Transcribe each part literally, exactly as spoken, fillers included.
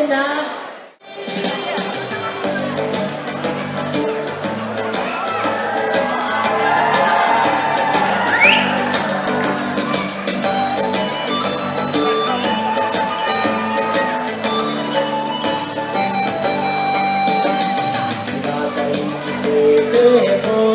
དངོས་གནས་ཁོ་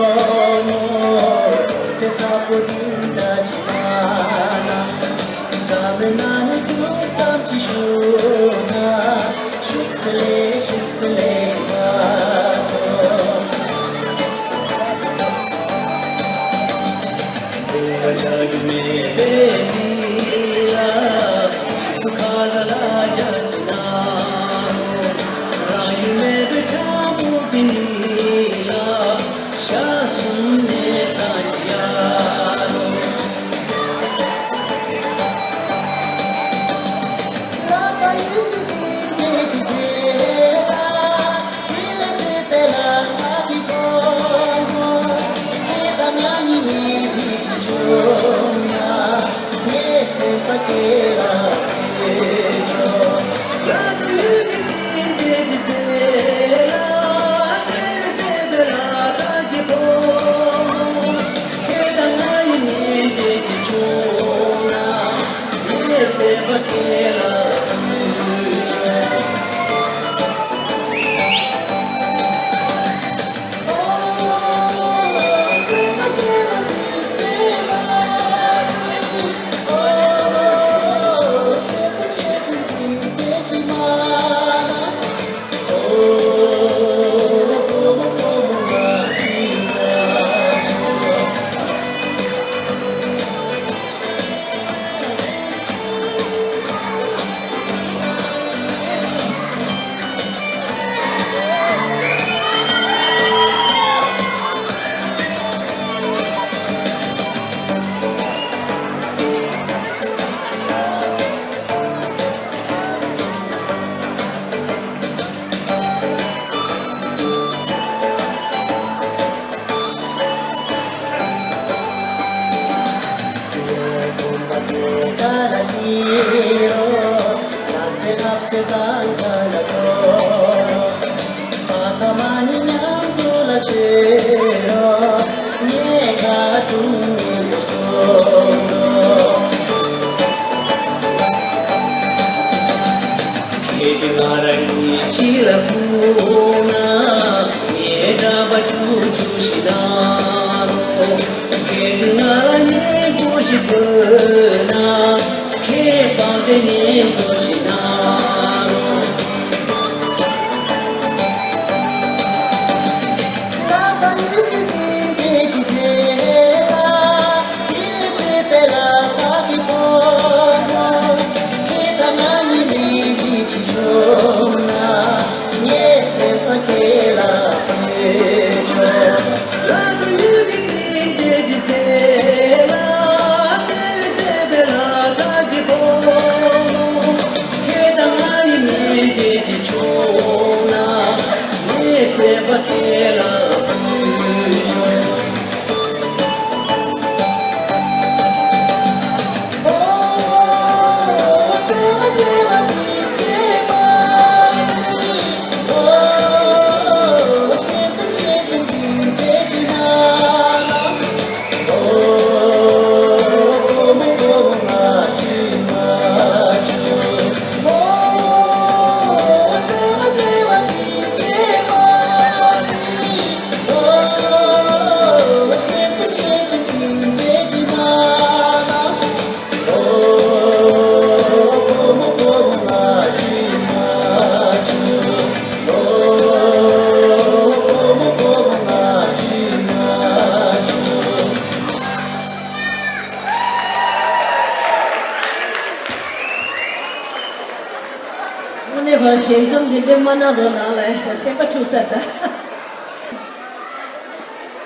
རང་ཞལ་འཛོམས་འདི་འདྲའི་མ་གནང་རོགས་གནང་ལ་ཡ་ཤ་སེམས་པ་འཁྲུགས་ས་ད།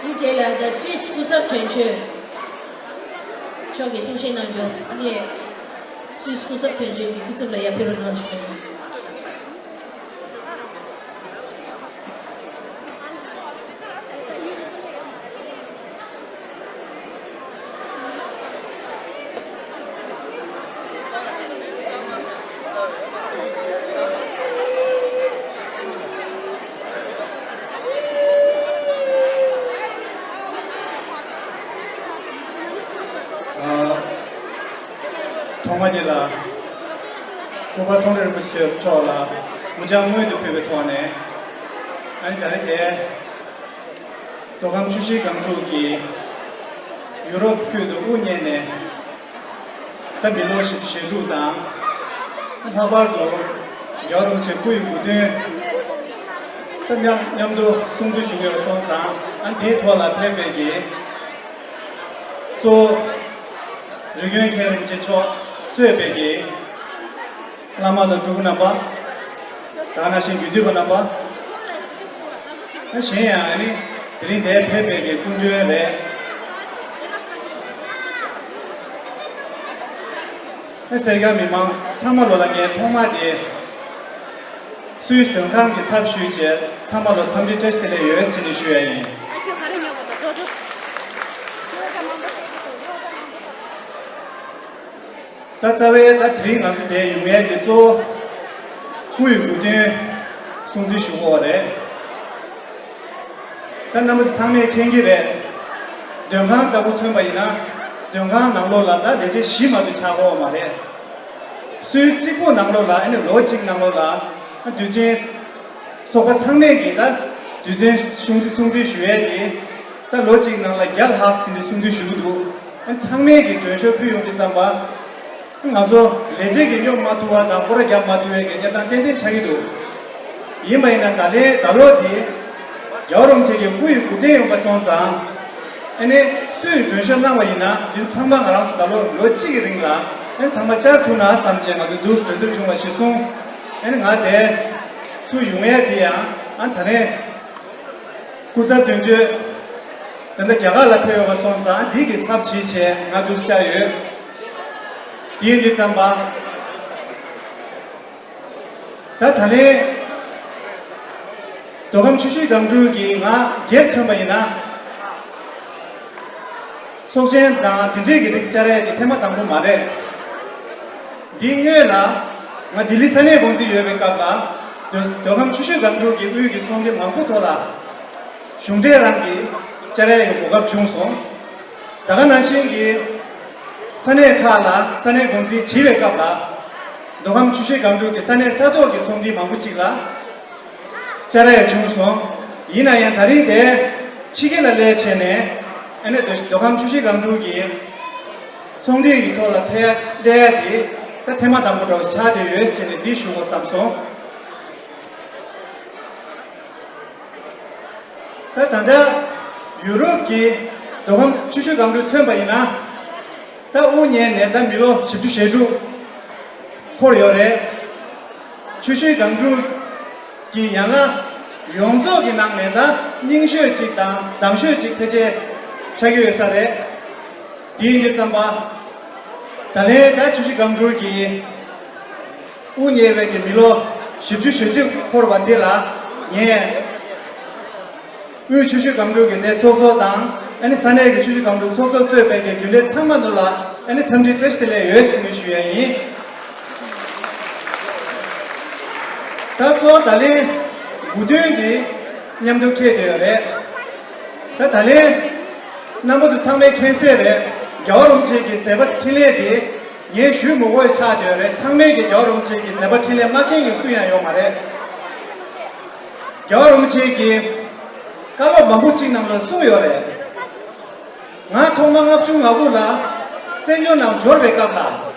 དེ་རྗེས་ལ་ད་སུད་སི་སྐུ་ཚབ་དོན་གཅོད་མཆོག་གིས་གསུང་བཤད་གནང་རྒྱུ་ངས་སུད་སི་སྐུ་ཚབ་དོན་གཅོད་ཀྱི་སྐུ་ཚབ་ལ་ཡར་ཕེབས་རོགས་གནང་ཞུ་ཡིན། ལ། སྐུ་པར་མཐོང་གྲོལ་རིན་པོ་ཆེ་མཆོག་ལ་སྐུ་བཅར་སྔོན་དུ་ཕུལ་བའི་ཐོག་ནས། ཨ་ནི་ད་རེས་དེ། མདོ་ཁམས་ཆུ་བཞི་སྒང་དྲུག་གི་ཡུ་རོབ་ཁུལ་དུ་དབུ་བརྙེས་ནས། ད་མི་ལོ་བཞི་བཅུ་ཞེ་དྲུག་དང་། ལྷག་པར་དུ་རྒྱལ་བ་རིན་པོ་ཆེ་སྐུ་ཡི་དགུང་སྟོན། ད་མཉམ་མཉམ་དུ་སྲུང་བརྩི་ཞུ་གི་ཡོད་སོང་ཙང་། ཨ་ནི་དེའི་ཐོག་ལ་ཕེབས་པའི་གི་གཙོ་བོ་རི་ཀོན་མཁན་རིན་པོ་ཆེ་མཆོག་གཙོས་པའི་གི་བླ་མ་དང་སྤྲུལ་སྐུ་རྣམ་པ། དེ་ནང་བཞིན་དགེ་འདུན་པ་རྣམ་པ། ད་གཞན་ཡང་ཨ་ནི་དེ་རིང་འདིར་ཕེབས་པའི་གི་སྐུ་མགྲོན་རེད། ཨ་སེར་སྐྱ་མི་མང་ཚང་མ་ལོ་ལ་ངས་ཐོག་མ་དེ་སུད་སི་མདུན་ཁང་གི་ཚབ་ཞུས་བྱས་ཚང་མ་ལོ་འཚམས་འདྲི་བཀྲ་ཤིས་བདེ་ལེགས་ཡོད་ཟེར་ནས་ཞུ་ཡ་ཡིན། ད་རྩ་བའི་ད་དེ་རིང་ང་ཚོ་འདིར་ཡོང་ཡས་ཀྱི་གཙོ་བོ་སྐུ་ཡི་དགུང་སྟོན་སྲུང་བརྩི་ཞུ་དགོས་རེད། ད་རྣམ་པ་ཚོ་ཚང་མས་མཁྱེན་གྱི་རེད། མདུན་ཁང་ལྟ་བུ་མཚོན་པ་ཡིན་ན། མདུན་ཁང་ནང་ལོགས་ལ་ད་ལས་བྱེད་བཞི་མ་གཏོགས་ཆགས་ཀྱི་ཡོད་མ་རེད། སུད་སི་གཅིག་པོ་ནང་ལོགས་ལ་ཨ་ནི་ལོ་གཅིག་ནང་ལོགས་ལ་དུས་ཆེན་ཚོགས་པ་ཚང་མས་ཀྱིས་ད་དུས་ཆེན་སྲུང་བརྩི་སྲུང་བརྩི་ཞུ་ཡས་དེ། ད་ལོ་གཅིག་ནང་ལ་བརྒྱ་ལྷག་ཟིན་ཏེ་སྲུང་བརྩི་ཞུ་གི་འདུག་ཨ་ཚང་མས་ཀྱིས་མགྲོན་ཤོག་ཕུལ་ཡོང་དུས་ཙམ་པ། ང་ཚོ་ལས་བྱེད་ཀྱིས་སྙོབ་མ་ཐུབ་པ་དང་སྐོར་ར་རྒྱབ་མ་ཐུབ་པའི་གི་གནས་སྟངས་ཏན་ཏན་ཆགས་ཀྱི་འདུག་ཡིན་པ་ཡིན་ན་ད་ལན་ད་ལོ་དེ་རྒྱལ་བ་རིན་པོ་ཆེ་གི་སྐུ་ཡི་དགུང་སྟོན་ཡོང་པ་སོང་ཙང་། ཨ་ནི་སུས་མགྲོན་ཤོག་གནང་བ་ཡིན་ན་འདི་ཚང་མ་ང་རང་ཚོ་ད་ལོ་ལོ་གཅིག་གི་རིང་ལ་ཨ་ནི་ཚང་མ་བཅར་ཐུབ་ན་བསམ་བྱས་ང་ཚོ་འདུག་སེ་གྲོས་བསྡུར་བྱུང་བ་གཞིར་བཟུང་། ཨ་ནི་ང་དེ་ཚུར་ཡོང་ཡས་དེ་ཡང་ཨ་ནི་ད་ནས། སྐུ་ཚབ་དོན་གཅོད། ད་ལྟ་རྒྱ་གར་ལ་ཕེབས་ཡོད་པ་སོང་ཙང་འདི་གི་ཚབ་བྱེད་བྱས་ང་འདུག་བཅར་ཡོད། དེ་ཡིན་དུས་ཙམ་པ། ད་ད་ལན་མདོ་ཁམས་ཆུ་བཞི་སྒང་དྲུག་གི་ང་སྒེར་ཐོན་པ་ཡིན་ན། ཚོགས་ཆེན་དང་དེ་འདྲས་ཀྱི་རིགས་བཅར་ཡས་དེ་ཐེངས་མ་དང་པོ་མ་རེད། འདིའི་སྔོན་ལ་ང་ལྡི་ལི་ས་གནས་འགོ་འཛིན་ཡོད་པའི་སྐབས་ལ་མདོ་མདོ་ཁམས་ཆུ་བཞི་སྒང་དྲུག་གི་དབུས་ཀྱི་ཚོགས་འདུ་མང་པོ་ཐོག་ལ་གཞུང་འབྲེལ་རང་གིས་བཅར་ཡས་ཀྱི་གོ་སྐབས་བྱུང་སོང་། ད་ག་ནང་བཞིན་གྱི་ས་གནས་ཁག་ལ་ས་གནས་འགོ་འཛིན་བྱེད་པའི་སྐབས་ལ་མདོ་ཁམས་ཆུ་བཞི་སྒང་དྲུག་གི་ས་གནས་ས་ཐོག་གི་ཚོགས་འདུ་མང་པོ་ཅིག་ལ་བཅར་ཡས་བྱུང་སོང་། ཡིན་ན་ཡང་ད་རིང་དེ་ཕྱི་རྒྱལ་ལ་སླེབས་བྱས་ནས་ཨ་ནི་མདོ་མདོ་ཁམས་ཆུ་བཞི་སྒང་དྲུག་གི་ཚོགས་འདུ་ཡི་ཐོག་ལ་ཕེབས་ཡ་སླེབས་ཡ་དེ་ད་ཐེངས་མ་དང་པོ་འདྲ་བོ་ཆགས་བསྡད་ཡོད་ཟེར་ནས་འདི་ཞུ་དགོས་བསམ་སོང་། ད་ད་ལྟ་ཡུ་རོབ་ཀྱི་མདོ་ཁམས་ཆུ་བཞི་སྒང་དྲུག་མཚོན་པ་ཡིན་ན། ད་དབུ་བརྙེས་ནས་ད་མི་ལོ་བཞི་བཅུ་ཞེ་དྲུག་འཁོར་ཡོད་རེད། ཆུ་བཞི་སྒང་དྲུག་གི་ཡན་ལག་ཡོངས་རྫོགས་ཀྱི་ནང་ནས་ད་རྙིང་ཤོས་གཅིག་དང་དྭངས་ཤོས་གཅིག་ཕལ་ཆེར་ཆགས་ཀྱི་ཡོད་ས་རེད། དེ་ཡིན་དུས་ཙམ་པ། ད་ལན་ད་ཆུ་བཞི་སྒང་དྲུག་གི་དབུ་བརྙེས་པའི་གི་མི་ལོ་བཞི་བཅུ་ཞེ་གཅིག་འཁོར་བ་འདི་ལ་ངས། དབུས་ཆུ་བཞི་སྒང་དྲུག་གི་དེ་ཚོགས་གཙོ་དང་ཨ་ནི་ས་གནས་ཀྱི་ཆུ་བཞི་སྒང་དྲུག་ཚོགས་གཙོ་གཙོས་པའི་གི་རྒྱུན་ལས་ཚང་མ་ལོ་ལ་ཨ་ནི་འཚམས་འདྲི་བཀྲ་ཤིས་བདེ་ལེགས་ཡོད་ཟེར་ནས་ཞུ་ཡ་ཡིན། ད་གཙོ་བོ་ད་ལན་དགུང་སྟོན་འདི་མཉམ་དུ་འཁེལ་བསྡད་ཡོད་རེད། ད་ད་ལན་རྣམ་པ་ཚོ་ཚང་མས་མཁྱེན་གསལ་རེད། རྒྱལ་བ་རིན་པོ་ཆེ་གི་མཛད་པ་འཕྲིན་ལས་དེ་ངས་ཞུས་མི་དགོས་ཆགས་བསྡད་ཡོད་རེད། ཚང་མས་ཀྱི་རྒྱལ་བ་རིན་པོ་ཆེ་གི་མཛད་པ་འཕྲིན་ལས་མ་མཁྱེན་མཁན་སུ་ཡང་ཡོད་མ་རེད། རྒྱལ་བ་རིན་པོ་ཆེ་གིས་བཀའ་སློབ་མང་པོ་གཅིག་ནང་ལ་གསུངས་ཡོད་རེད། ང་ཐོག་མ་ལྔ་བཅུ་ང་དགུ་ལ་བཙན་བྱོལ་ནང་འབྱོར་བའི་སྐབས་ལ།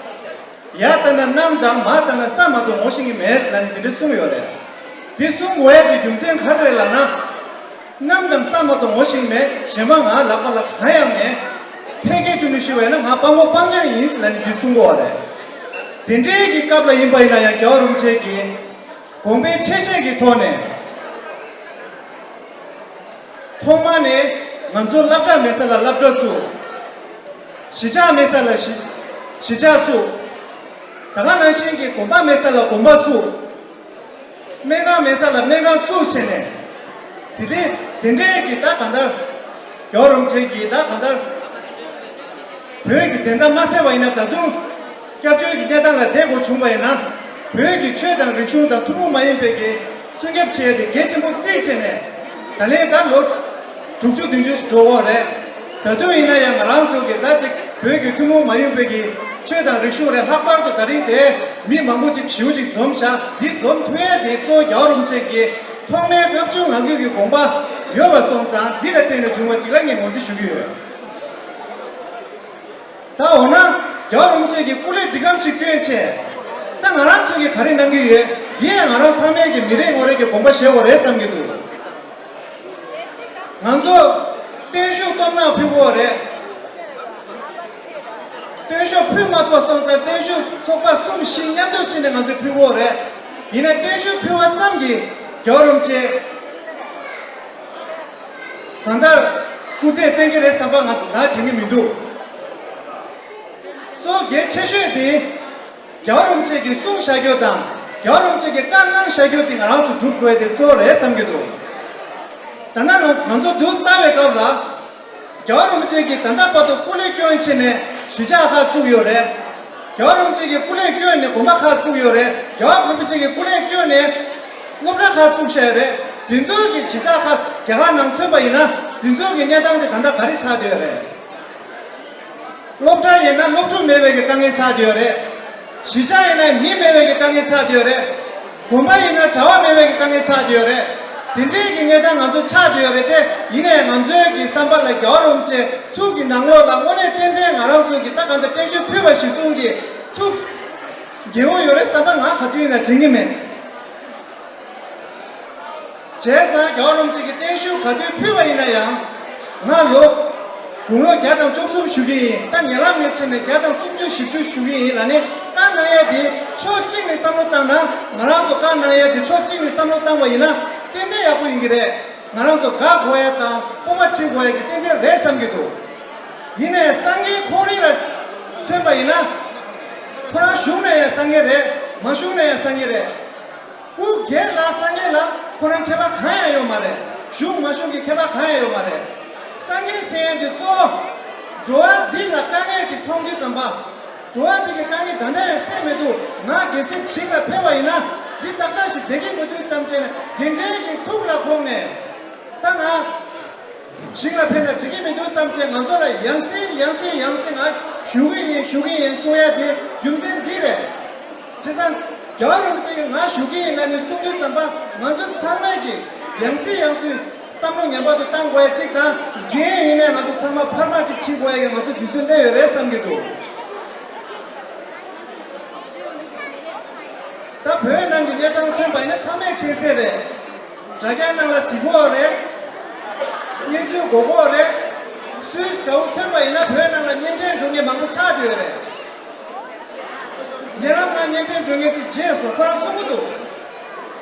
ཡར་ལྟ་ན་གནམ་དང་མར་ལྟ་ན་ས་མ་གཏོགས་ངོ་ཤེས་ཀྱི་མེད་ཟེར་ནས་དེ་འདྲ་གསུངས་ཡོད་རེད། དེ་གསུང་དགོས་ཡ་གི་རྒྱུ་མཚན་ག་རེ་རེད་ལབ་ན། གནམ་དང་ས་མ་གཏོགས་ངོ་ཤེས་ཀྱི་མེད། གཞན་པ་ང་ལག་པ་ལ་གང་ཡང་མེད། ཕལ་སྐད་དུ་ནས་ཞུས་པ་ཡིན་ན་ང་སྤྲང་པོ་སྤྲང་རྐྱང་ཡིན་ཟེར་ནས་འདི་གསུང་གི་ཡོད་རེད། དེ་འདྲའི་གི་སྐབས་ལ་ཡིན་པ་ཡིན་ན་ཡང་རྒྱལ་བ་རིན་པོ་ཆེ་གིས་དགོངས་པའི་ཆེ་བཞེས་ཀྱི་ཐོག་ནས། ཐོག་མ་ནས་ང་ཚོ་སློབ་གྲྭ་མེད་ས་ལ་སློབ་གྲྭ་བཙུགས། གཞིས་ཆགས་མེད་ས་ལ་གཞིས་གཞིས་ཆགས་བཙུགས། ད་ག་ནང་བཞིན་གྱི་དགོན་པ་མེད་ས་ལ་དགོན་པ་བཙུགས། སྨན་ཁང་མེད་ས་ལ་སྨན་ཁང་བཙུགས་བྱས་ནས། དེ་འདྲའི་དེ་འདྲའི་གི་ད་གང་ལྟར། རྒྱལ་བ་རིན་པོ་ཆེ་གིས་ད་གང་ལྟར། བོད་ཀྱི་བདེན་མཐའ་མ་གསལ་བ་ཡིན་ན་ད་དུང་། སྐྱབས་བཅོལ་གྱི་གནས་སྟངས་ལ་བསྡད་དགོས་བྱུང་བ་ཡིན་ན། བོད་ཀྱི་ཆོས་དང་རིག་གཞུང་དང་ཐུན་མོང་མ་ཡིན་པའི་གི་སྲུང་སྐྱོབ་བྱེད་ཡས་དེ་གལ་ཆེན་པོ་བརྩིས་བྱས་ནས། ད་ལན་ད་ལོ་དྲུག་ཅུ་བདུན་ཅུ་ཞིག་འགྲོ་གི་ཡོད་རེད། ད་དུང་ཡིན་ན་ཡང་ང་རང་ཚོ་གི་ད་ཅིག་བོད་ཀྱི་ཐུན་མོང་མ་ཡིན་པའི་གི་ ཆོས་དང་རིག་གཞུང་རེད། ལྷག་པར་དུ་ད་རིང་དེ་མི་མང་པོ་ཅིག་ཞེ་པོ་ཅིག་འཛོམས་བཞག་འདི་འཛོམས་ཐུབ་ཡ་དེ་གཙོ་བོ་རྒྱལ་བ་རིན་པོ་ཆེ་གི་ཐོག་མའི་ལྔ་བཅུ་ང་དགུ་གི་དགོངས་པ་ཡོད་པ་སོང་ཙང་འདི་ལ་བརྟེན་ནས་བྱུང་བ་ཅིག་ལ་ངས་ངོས་འཛིན་ཞུ་གི་ཡོད། ད་འོ་ན་རྒྱལ་བ་རིན་པོ་ཆེ་གི་སྐུ་ལས་འདི་གམ་ཅིག་བསྐྱོན་བྱས། ད་ང་རང་ཚོ་གིས་ག་རེ་གནང་གི་ཡོད། འདི་ཡང་ང་རང་ཚང་མས་ཀྱི་མི་རེ་ངོ་རེ་གི་དགོངས་པ་བཞེས་དགོས་རེད་བསམ་གྱི་འདུག་ང་ཚོ་བརྟན་བཞུགས་སྟོབས་ནག་ཕུལ་དགོས་རེད། བརྟན་བཞུགས་ཕུལ་མ་ཐུབ་སོང་ཙང་བརྟན་བཞུགས་ཚོགས་པ་གསུམ་བཞི་མཉམ་དུ་ཕྱིན་ནས་ང་ཚོས་ཕུལ་དགོས་རེད། ཡིན་ན་བརྟན་བཞུགས་ཕུལ་བ་ཙམ་གྱིས་རྒྱལ་བ་རིན་པོ་ཆེ་གང་ལྟར་སྐུ་ཚེ་བརྟན་གྱི་རེད་བསམ་པ་ང་ཚོ་ད་དྲན་གྱི་མི་འདུག་གཙོ་བོ་གལ་ཆེ་ཤོས་དེ། རྒྱལ་བ་རིན་པོ་ཆེ་གིས་གསུངས་བཞག་རྒྱུ་དང་། རྒྱལ་བ་རིན་པོ་ཆེ་གིས་བཀའ་གནང་བཞག་རྒྱུ་དེ་ང་རང་ཚོ་སྒྲུབ་དགོས་དེ་གཙོ་བོ་རེད་བསམ་གྱི་འདུག་ད་ནང་ང་ཚོ་འདུག་ལྟ་བའི་སྐབས་ལ། རྒྱལ་བ་རིན་པོ་ཆེ་གིས་ད་ལྟ་བར་དུ་སྐུ་ལས་བསྐྱོན་ཕྱིན་ནས་གཞིས་ཆགས་ཁག་བཙུགས་ཡོད་རེད། རྒྱལ་བ་རིན་པོ་ཆེ་གིས་སྐུ་ལས་བསྐྱོན་ནས་དགོན་པ་ཁག་བཙུགས་ཡོད་རེད། རྒྱལ་བ་རིན་པོ་ཆེ་གིས་སྐུ་ལས་བསྐྱོན་ནས་སློབ་གྲྭ་ཁག་བཙུགས་བཞག་ཡོད་རེད། དེ་ཚོ་གི་གཞིས་ཆགས་ཁག་རྒྱལ་ཁབ་ནང་མཚོན་པ་ཡིན་ན་དེ་ཚོ་གི་གནས་སྟངས་དེ་ད་ལྟ་ག་རེ་ཆགས་བསྡད་ཡོད་རེད། སློབ་གྲྭ་ཡིན་ན་སློབ་ཕྲུག་མེད་པའི་གི་དཀའ་ངལ་ཆགས་བསྡད་ཡོད་རེད། གཞིས་ཆགས་ཡིན་ན་མི་མེད་པའི་གི་དཀའ་ངལ་ཆགས་བསྡད་ཡོད་རེད། དགོན་པ་ཡིན་ན་གྲྭ་པ་མེད་པའི་གི་དཀའ་ངལ་ཆགས་བསྡད་ཡོད་རེད། དེ་འདྲའི་གི་གནས་སྟངས་ང་ཚོ་ཆགས་བསྡད་ཡོད་རེད་དེ། ཡིན་ནའི་ང་ཚོའི་གི་བསམ་པ་ལ་རྒྱལ་བ་རིན་པོ་ཆེ་ཐུགས་ཀྱི་ནང་ལོགས་ལ་དངོས་གནས་ཏན་ཏན་ང་རང་ཚོ་གི་ད་གང་ལྟར་བརྟན་བཞུགས་ཕུལ་བ་གཞིར་བཟུང་གི་ཐུགས་དགྱེས་པོ་ཡོད་རེད་བསམ་པ་ང་ག་དུས་ཡིན་ན་དྲན་གྱི་མེད། བྱས་ཙང་རྒྱལ་བ་རིན་པོ་ཆེ་གི་བརྟན་བཞུགས་ག་དུས་ཕུལ་བ་ཡིན་ན་ཡང་། ང་ལོ། དགུང་ལོ་བརྒྱ་དང་བཅུ་གསུམ་བཞུགས་ཀྱི་ཡིན། ད་ཉེ་ལམ་ནས་ཕྱིན་ནས་བརྒྱ་དང་སུམ་ཅུ་བཞི་བཅུ་བཞུགས་ཀྱི་ཡིན་ལབ་ནས་བཀའ་གནང་ཡས་དེ་ཕྱོགས་གཅིག་ནས་བསམ་བློ་བཏང་ན། ང་རང་ཚོ་བཀའ་གནང་ཡས་དེ་ཕྱོགས་གཅིག་ནས་བསམ་བློ་བཏང་བ་ཡིན་ན་ཏན་ཏན་ཡག་པོ་ཡིན་གྱི་རེད། ང་རང་ཚོ་དགའ་དགོས་ཡས་དང་སྤོབས་པ་བྱེད་དགོས་ཡས་ཀྱི་ཏན་ཏན་རེད་བསམ་གྱི་འདུག་ཡིན་ནའི་སངས་རྒྱས་ཁོང་རང་ལ་མཚོན་པ་ཡིན་ན། ཁོ་རང་བཞུགས་ན་ཡང་སངས་རྒྱས་རེད། མ་བཞུགས་ན་ཡང་སངས་རྒྱས་རེད། སྐུ་སྒེར་ལ་སངས་རྒྱས་ལ་ཁོ་རང་ཁྱད་པར་གང་ཡང་ཡོད་མ་རེད། བཞུགས་མ་བཞུགས་ཀྱི་ཁྱད་པར་གང་ཡང་ཡོད་མ་རེད། སངས་རྒྱས་ཟེར་ཡས་འདི་གཙོ་བོ་འགྲོ་བ་འདི་ལ་དཀའ་ངལ་ཅིག་མཐོང་དུས་ཙམ་པ། འགྲོ་བ་འདི་གི་དཀའ་ངལ་ད་ལྟ་ཡང་སེལ་མི་འདུག་ང་གལ་སྲིད་ཞིང་ལ་ཕེབས་པ་ཡིན་ན་འདི་ཏག་ཏག་ཞིག་བསྡད་ཀྱི་མི་འདུག་བསམ་བྱས་ནས་དེ་འདྲའི་གི་ཐུགས་ལ་དགོངས་ནས། ད་ང་ཞིང་ལ་ཕེབས་ན་འགྲིག་གི་མི་འདུག་བསམ་བྱས་ང་ཚོ་ལ་ཡང་སེ་ཡང་སེ་ཡང་སེ་ང་བཞུགས་ཀྱི་ཡིན་བཞུགས་ཀྱི་ཡིན་གསུང་ཡ་དེ་རྒྱུ་མཚན་འདི་རེད། བྱས་ཙང་རྒྱལ་བ་རིན་པོ་ཆེ་གིས་ང་བཞུགས་ཀྱི་ཡིན་ལབ་ནས་གསུང་དུས་ཙམ་པ་ང་ཚོ་ཚང་མས་ཀྱིས་ཡང་སེ་ཡང་སེ་བསམ་བློ་ངེས་པར་དུ་བཏང་དགོས་ཡ་གཅིག་དང་། འགན་ཡིན་ནའི་ང་ཚོ་ཚང་མ་ཕར་མ་གཅིག་བྱེད་དགོས་ཡ་གི་ང་ཚོ་དུས་ཚོད་སླེབས་ཡོད་རེད་བསམ་གྱི་འདུག་ད་བོད་ནང་གི་གནས་སྟངས་མཚོན་པ་ཡིན་ན་ཚང་མས་མཁྱེན་གསལ་རེད། དྲ་རྒྱ་ནང་ལ་གཟིགས་ཀྱི་ཡོད་རེད། གནས་ཚུལ་གོ་གི་ཡོད་རེད། སུད་སི་དགྲ་བོ་མཚོན་པ་ཡིན་ན་བོད་ནང་ལ་གཉེན་འཕྲད་འགྲོ་མཁན་མང་པོ་ཆགས་བསྡད་ཡོད་རེད། ཉེ་ལམ་ང་གཉེན་འཕྲད་འགྲོ་མཁན་ཅིག་མཇལ་སོང་། ཁོ་རང་གསུང་གི་འདུག་